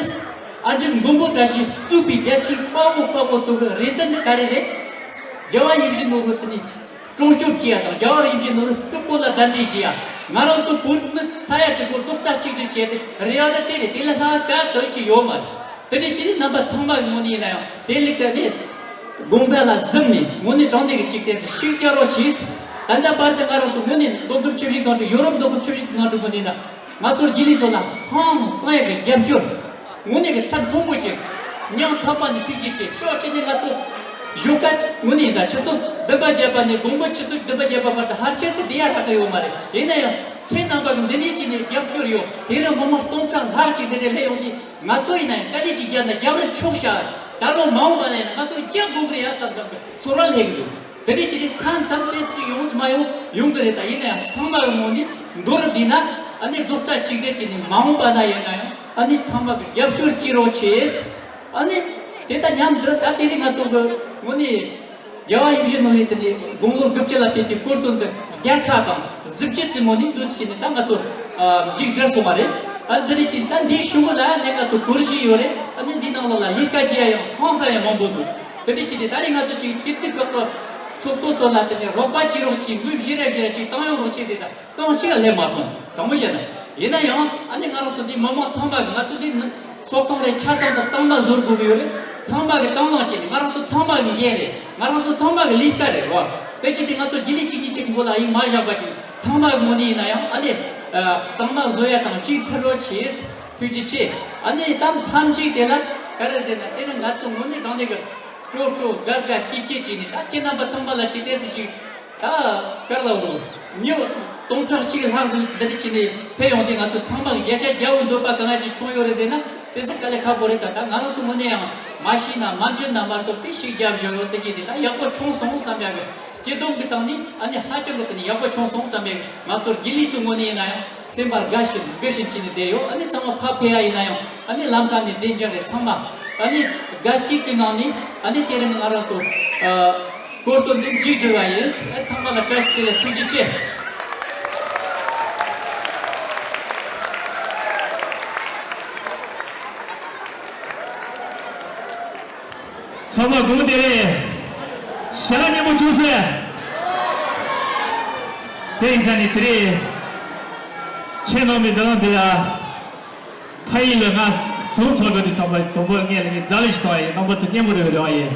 ཨ་འབྲུག་མགོན་པོ་བཀྲ་ཤིས་གཙོས་པའི་རྒྱལ་གཅེས་དཔའ་བོ་དཔའ་མོ་ཚོ་གི་རེ་འདུན་ནི་ག་རེ་རེད། རྒྱལ་བ་ཡིད་བཞིན་ནོར་བུ་དེ་ནི་སྲུང་སྐྱོབ་བྱེད་ཡ་དང་རྒྱལ་བ་ཡིད་བཞིན་ནོར་བུ་སྐུ་བོད་ལ་གདན་འདྲེན་བྱེད་ཡ། ང་རང་ཚོ་བོད་མི་ས་ཡ་དྲུག་པོ་རྡོག་རྩ་གཅིག་སྒྲིལ་བྱས་ཏེ་རེ་བ་ད་དེ་རེད། དེ་ལས་ལྷག་ག་ག་ཅིག་ཡོད་མ་རེད། དེ་འདྲ་བྱས་ནས་རྣམ་པ་ཚང་མ་གི་ངོས་ནས་ཡིན་ན་ཡང་དེ་ལས་ཀ་ནས་དགོངས་པ་ལ་གཟིམས་ནས་ངོས་ནས་དྲང་བདེན་གྱི་ཅིག་ཏོག་ཙམ་ཤུགས་རྒྱག་རོགས་བྱེད། ད་ལྟ་བར་དུ་ང་རང་ཚོ་ངོས་ནས་མདོ་ཁམས་ཆུ་བཞི་སྒང་དྲུག་ཡོ་རོབ་མདོ་ཁམས་ཆུ་བཞི་སྒང་དྲུག་ངོས་ནས་ཡིན་ན་ང་ཚོར་དགེ་ལས་ཚོ་ལ་ཧང་སང་ཡག་གི་རྒྱབ་སྐྱོར་ངོས་ནས་གི་ཚད་མཐོན་པོ་བྱས། སྙིང་ཐག་པ་ནས་ཐུགས་རྗེ་ཆེ། ཕྱོགས་གཅིག་ནས་ང་ཚོ་གཞོགས་ཀ་ངོས་ནས་ཡིན་ད་ཆུ་ཚོད་བདུན་པ་བརྒྱད་པ་ནས་དགོང་མོ་ཆུ་ཚོད་བདུན་པ་བརྒྱད་པ་བར་དུ་ཕལ་ཆེར་དུ་བསྡད་ཡ་རག་གི་ཡོད་མ་རེད། ཡིན་ན་ཡང་ཁྱེད་རྣམ་པ་གི་འདི་ནས་ཅི་ནས་རྒྱབ་སྐྱོར་ཡོད། དེ་རིང་མི་མང་སྟོང་ཕྲག་ལྷག་ཅིག་འདི་འདྲ་སླེབས་ཡོང་དུས། ང་ཚོ་ཡིན་ན་ཡང་དཀའ་ལས་ཅིག་བརྒྱབ་ན་རྒྱབ་རི་ཆོག་ཤག་ད་རུང་མ་འོངས་པ་ལ་ཡིན་ན་ང་ཚོར་རྒྱག་དགོས་ཀྱི་རེད་ཡ་བསམ་བསམ་གི་ཚོར་བ་སླེབས་ཀྱི་འདུག་དེ་འདྲ་བྱས་ཏེ་མཚམས་མཚམས་དེ་ཅིག་ཡོང་མ་ཡོང་ཡོང་གི་རེད། ད་ཡིན་ན་ཡང་ཚང་མ་གི་ངོས་ནས་མདོར་བསྡུས་ན་ཨ་ནི་རྡོག་རྩ་གཅིག་སྒྲིལ་བྱས་ནས་མ་འོངས་པ་ན་ཡིན་ན་ཡང་ཨ་ནི་ཚང་མ་གི་རྒྱབ་སྐྱོར་བྱེད་རོགས་བྱེད། ཨ་ནི་དེ་དང་མཉམ་དུ་ད་དེ་རིང་ང་ཚོ་གི་ངོས་ནས། རྒྱལ་བ་ཡིད་བཞིན་ནོར་བུའི་དེ་ནས་དགུང་ལོ་དགུ་བཅུ་ལ་ཕེབས་པའི་སྐུ་མདུན་དུ་རྒྱལ་ཁ་དང་གཟི་བརྗིད་ཀྱི་ངོས་ནས་འདུག་སེ་བྱས་ནས་ད་ང་ཚོ་མཇུག་བསྒྲིལ་སོང་བ་རེད། ཨ་འདི་རེད་ཅིག་ད་འདིའི་གཞུག་གུ་ལ་ནས་ང་ཚོ་གོ་སྒྲིག་ཡོད་རེད། ཨ་ནི་འདིའི་ནང་ལོགས་ལ་ལས་ཀ་བྱེད་ཡ་ཡང་ཧང་སང་ཡང་མང་པོ་འདུག་དེ་འདྲ་བྱས་ཏེ་ད་རེས་ང་ཚོ་ཅིག་སྐྱིད་སྡུག་ཁག་གི་ཚོགས་གཙོ་ཚོ་ལ་དེ་ནས་རོགས་པ་བྱེད་རོགས་ཅིག་ངོས་བཞི་རེ་བཞི་རེ་ཅིག་བཏང་ཡོང་རོགས་བྱེད་ཟེར་ད། གང་གཅིག་ལ་སླེབས་མ་སོང་། དྲང་མོ་བཤད་ན། ཡིན་ན་ཡང་ཨ་ནི་ང་རང་ཚོ་འདི་མི་མང་ཚང་མ་གི་ང་ཚོ་འདི་ནི་ཚོགས་ཐོག་རེ་ཆ་ཚང་དང་གཙང་མ་བཟོ་དགོས་ཀྱི་ཡོད་རེད། ཚང་མ་གི་དང་བླངས་བྱས་ནས་ང་རང་ཚོ་ཚང་མ་གི་འགན་རེད། ང་རང་ཚོ་ཚང་མ་གི་ལས་ཀ་རེད་རོ། དེ་བྱས་ཏེ་ང་ཚོ་དགེ་ལས་གཅིག་གཉིས་གཅིག་མགོ་ལ་ཡིག་མ་བཞག་པ་ཅིག་ཚང་མ་གི་ངོས་ནས་ཡིན་ན་ཡང་ཨ་ནི་གཙང་མ་བཟོ་ཡ་དང་གཅིག་ཐུག་རོགས་བྱེད། ཐུགས་རྗེ་ཆེ། ཨ་ནི་ད་ཐམས་ཅད་དེ་ལ་ག་རེ་ཟེར་ན་དེ་ནི་ང་ཚོ་ངོས་ནས་དྲང་གནས་གི་སྤྲོ་སྤྲོ་དགའ་དགའ་སྐྱིད་སྐྱིད་བྱས་ནས་ད་ཁྱེད་རྣམ་པ་ཚང་མ་ལ་ཅིག་ཏོག་ཙམ་ཅིག་ད་ག་རེ་ལབ་རུང་མི་སྟོང་ཕྲག་གཅིག་ལྷག་ཙམ་འདི་འདྲ་བྱས་ནས་ཕེབས་ཡོང་དུས་ང་ཚོ་ཚང་མ་གི་བརྒྱ་ཆ་བརྒྱ་པོ་འདོད་པ་གང་ཡ་ཅིག་བྱུང་ཡོད་རེད་ཟེར་ན་ དེ་ཚོ་དཀའ་ལས་ཁག་པོ་རེད། ད་ད་ང་རང་ཚོ་ངོས་ནས་ཡང་མ་ཤེས་ན་མ་འཇོན་ན་མ་གཏོགས་དཔེ་ཞིག་རྒྱབ་བཞག་ཡོད། དེ་ཅི་དེ་ད་ཡག་པོ་བྱུང་སོང་བསམ་ཡག་གི་སྤྱི་བསྡོམས་ཀྱི་སྟེང་ནས་ཨ་ནི་ཧ་ཅང་གི་དེ་ནི་ཡག་པོ་བྱུང་སོང་བསམ་པའི་ང་ཚོར་དགེ་ལས་ཚོའི་ངོས་ནས་ཡིན་ན་ཡང་སེམས་པ་དགའ་བཞིན་དགའ་བཞིན་བྱས་ནས་བསྡད་ཡོད། ཨ་ནི་ཚང་མ་ཕར་ཕེབས་ཡ་ཡིན་ན་ཡང་ཨ་ནི་ལམ་ཁ་ནས་བདེ་འཇགས་རེད། ཚང་མ་ཨ་ནི་དགའ་སྐྱིད་ཀྱི་ངང་ནས་ཨ་ནི་དེ་རིང་ང་རང་ཚོ་ཨ་གོ་སྟོན་འདི་མཇུག་བསྒྲིལ་བ་ཡིན། ཨ་ཚང་མ་ལ་བཀྲ་ཤིས་བདེ་ལེགས། ཐུགས་རྗེ་ཆེ། ཚང་མ་དགོང་དེ་རེད། ཞལ་སྙན་མོ་བྱུང་ཟེར། དེ་ཡིན་ཙང་ནི་དེ་རེད། ཁྱེད་རྣམ་པའི་འདི་རང་འདི་ལ་ཕ་ཡུལ་ལ་ང་ཟུང་ཚོགས་འགྲོ་དུས་ཚང་མ་དུམ་བུར་ངས་ལ་ངས་རྫ་ལ་ཞིག་གཏོང་བ་ཡིན། རྣམ་པ་ཚོ་སྙན་མོ་རེ་བའི་རེ་བ་ཡིན།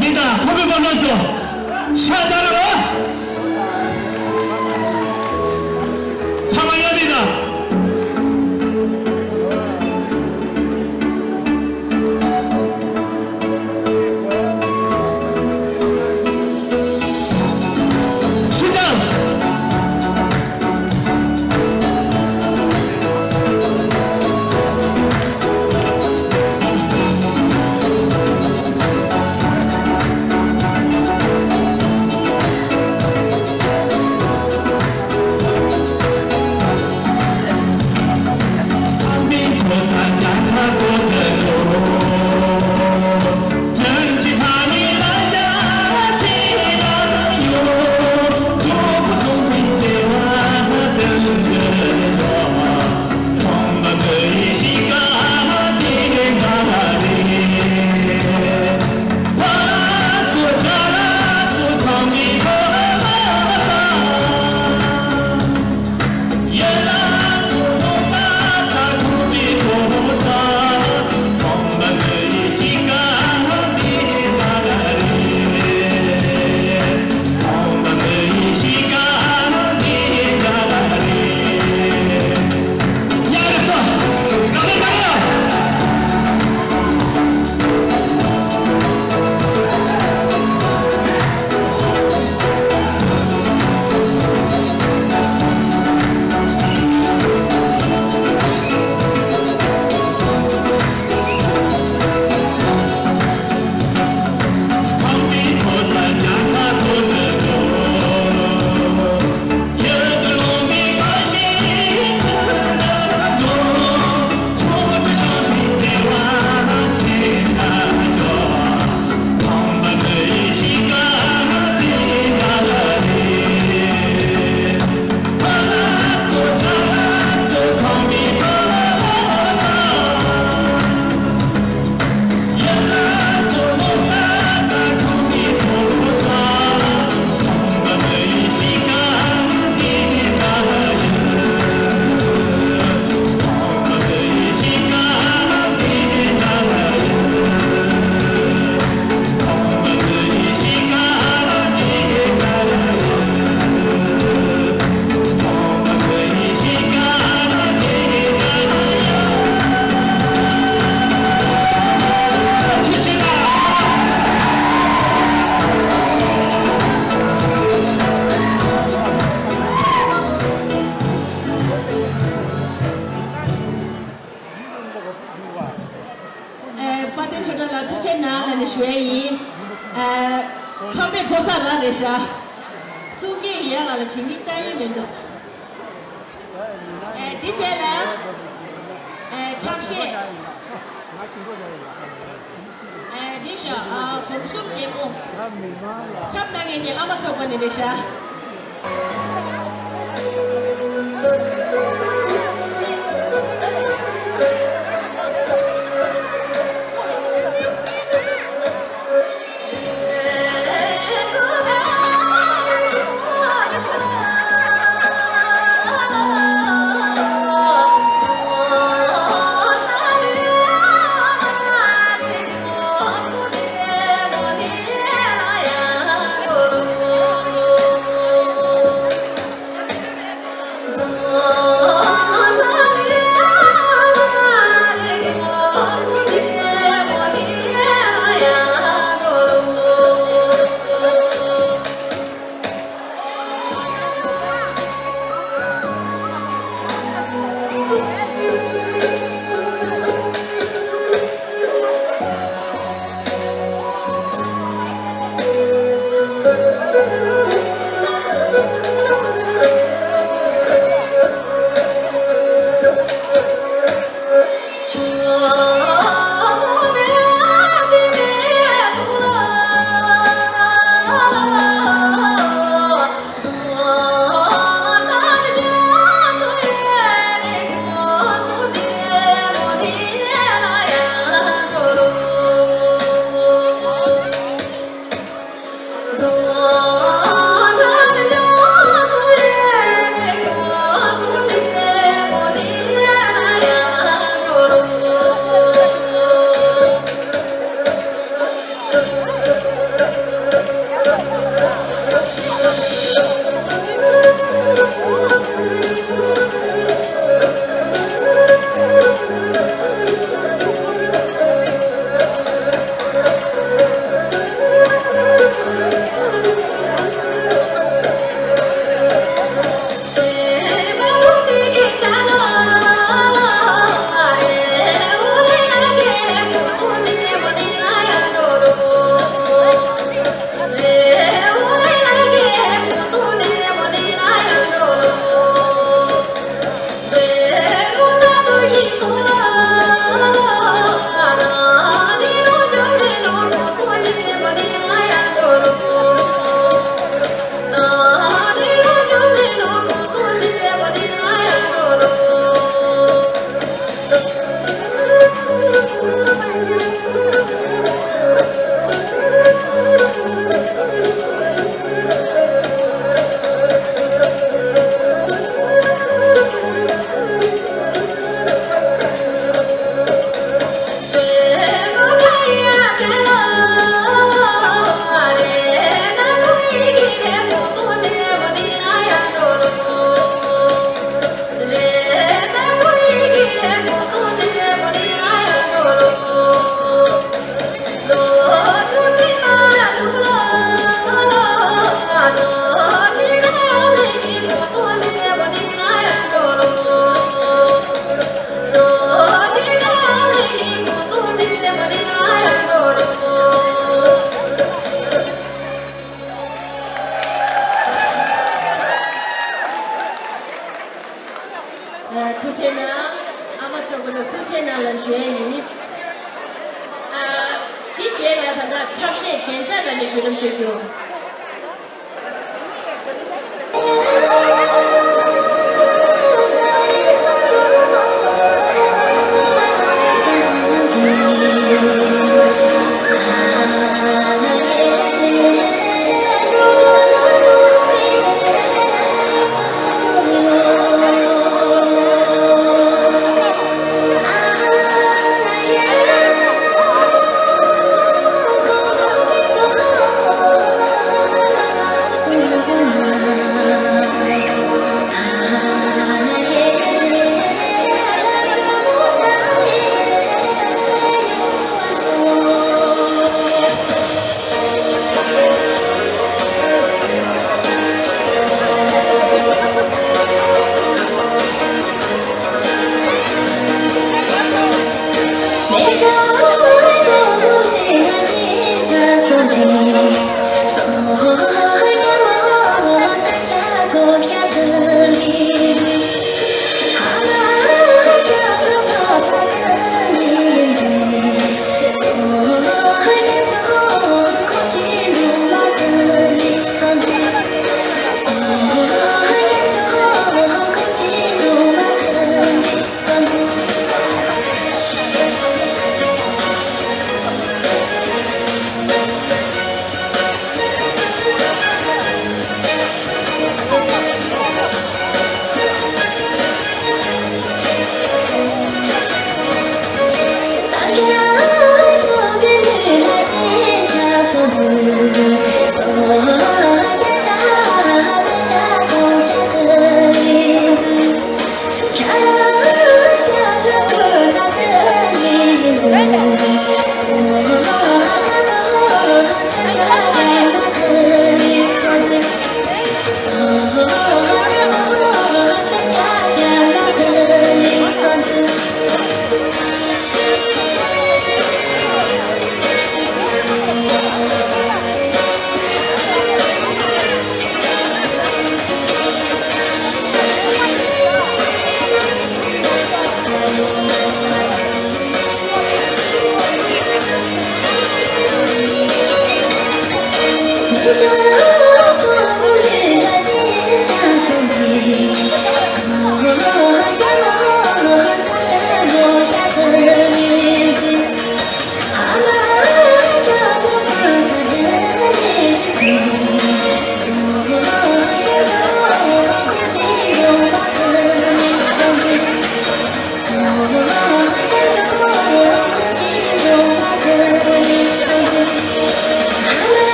འདི་དང་ཁོ་པའི་མ་ལོ་ཚོ་ཤ་དར་རོ། ཚང་མ་ཡོད་འདི་དང་། ཤུ་ཅང་། ཡིན། ཨ། ཁམས་པའི་ཕོ་གསར་རང་རེད་ཤག་གསུང་སྐད་ཡག་ལ་ལ་བྱེད་ཀྱི་ལྟ་ཡི་མི་འདུག་ཨ། དེ་བྱས་ལ། ཨ། འཁྲབ་གཞས། ཨ། དེ་ཤག་ཨ། གོམ་གསུམ་ལྡེ་མོ། འཁྲབ་གནང་མཁན་དེ་ཨ་མ་ཚོགས་པ་ནས་རེད་ཤག་ཐུགས་རྗེ་གནང་། ཨ་མ་ཚོ་སྐུ་ཚེ་ཐུགས་རྗེ་གནང་ལ་ཞུ་ཡ་ཡིན། ཨ། དེ་རྗེས་ལ་ད་ལྟ་འཁྲབ་གཞས་རྒྱན་ཆ་ལ་ནས་བརྒྱུད་རིམ་ཞུ་རྒྱུ།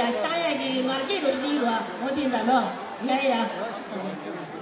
ཡ་བཏང་ཡ་གི་ངར་གི་རོ་ཤི་རོ་ཨ་འོ་དེ་འདྲ་ལོ། ཡ་ཡ།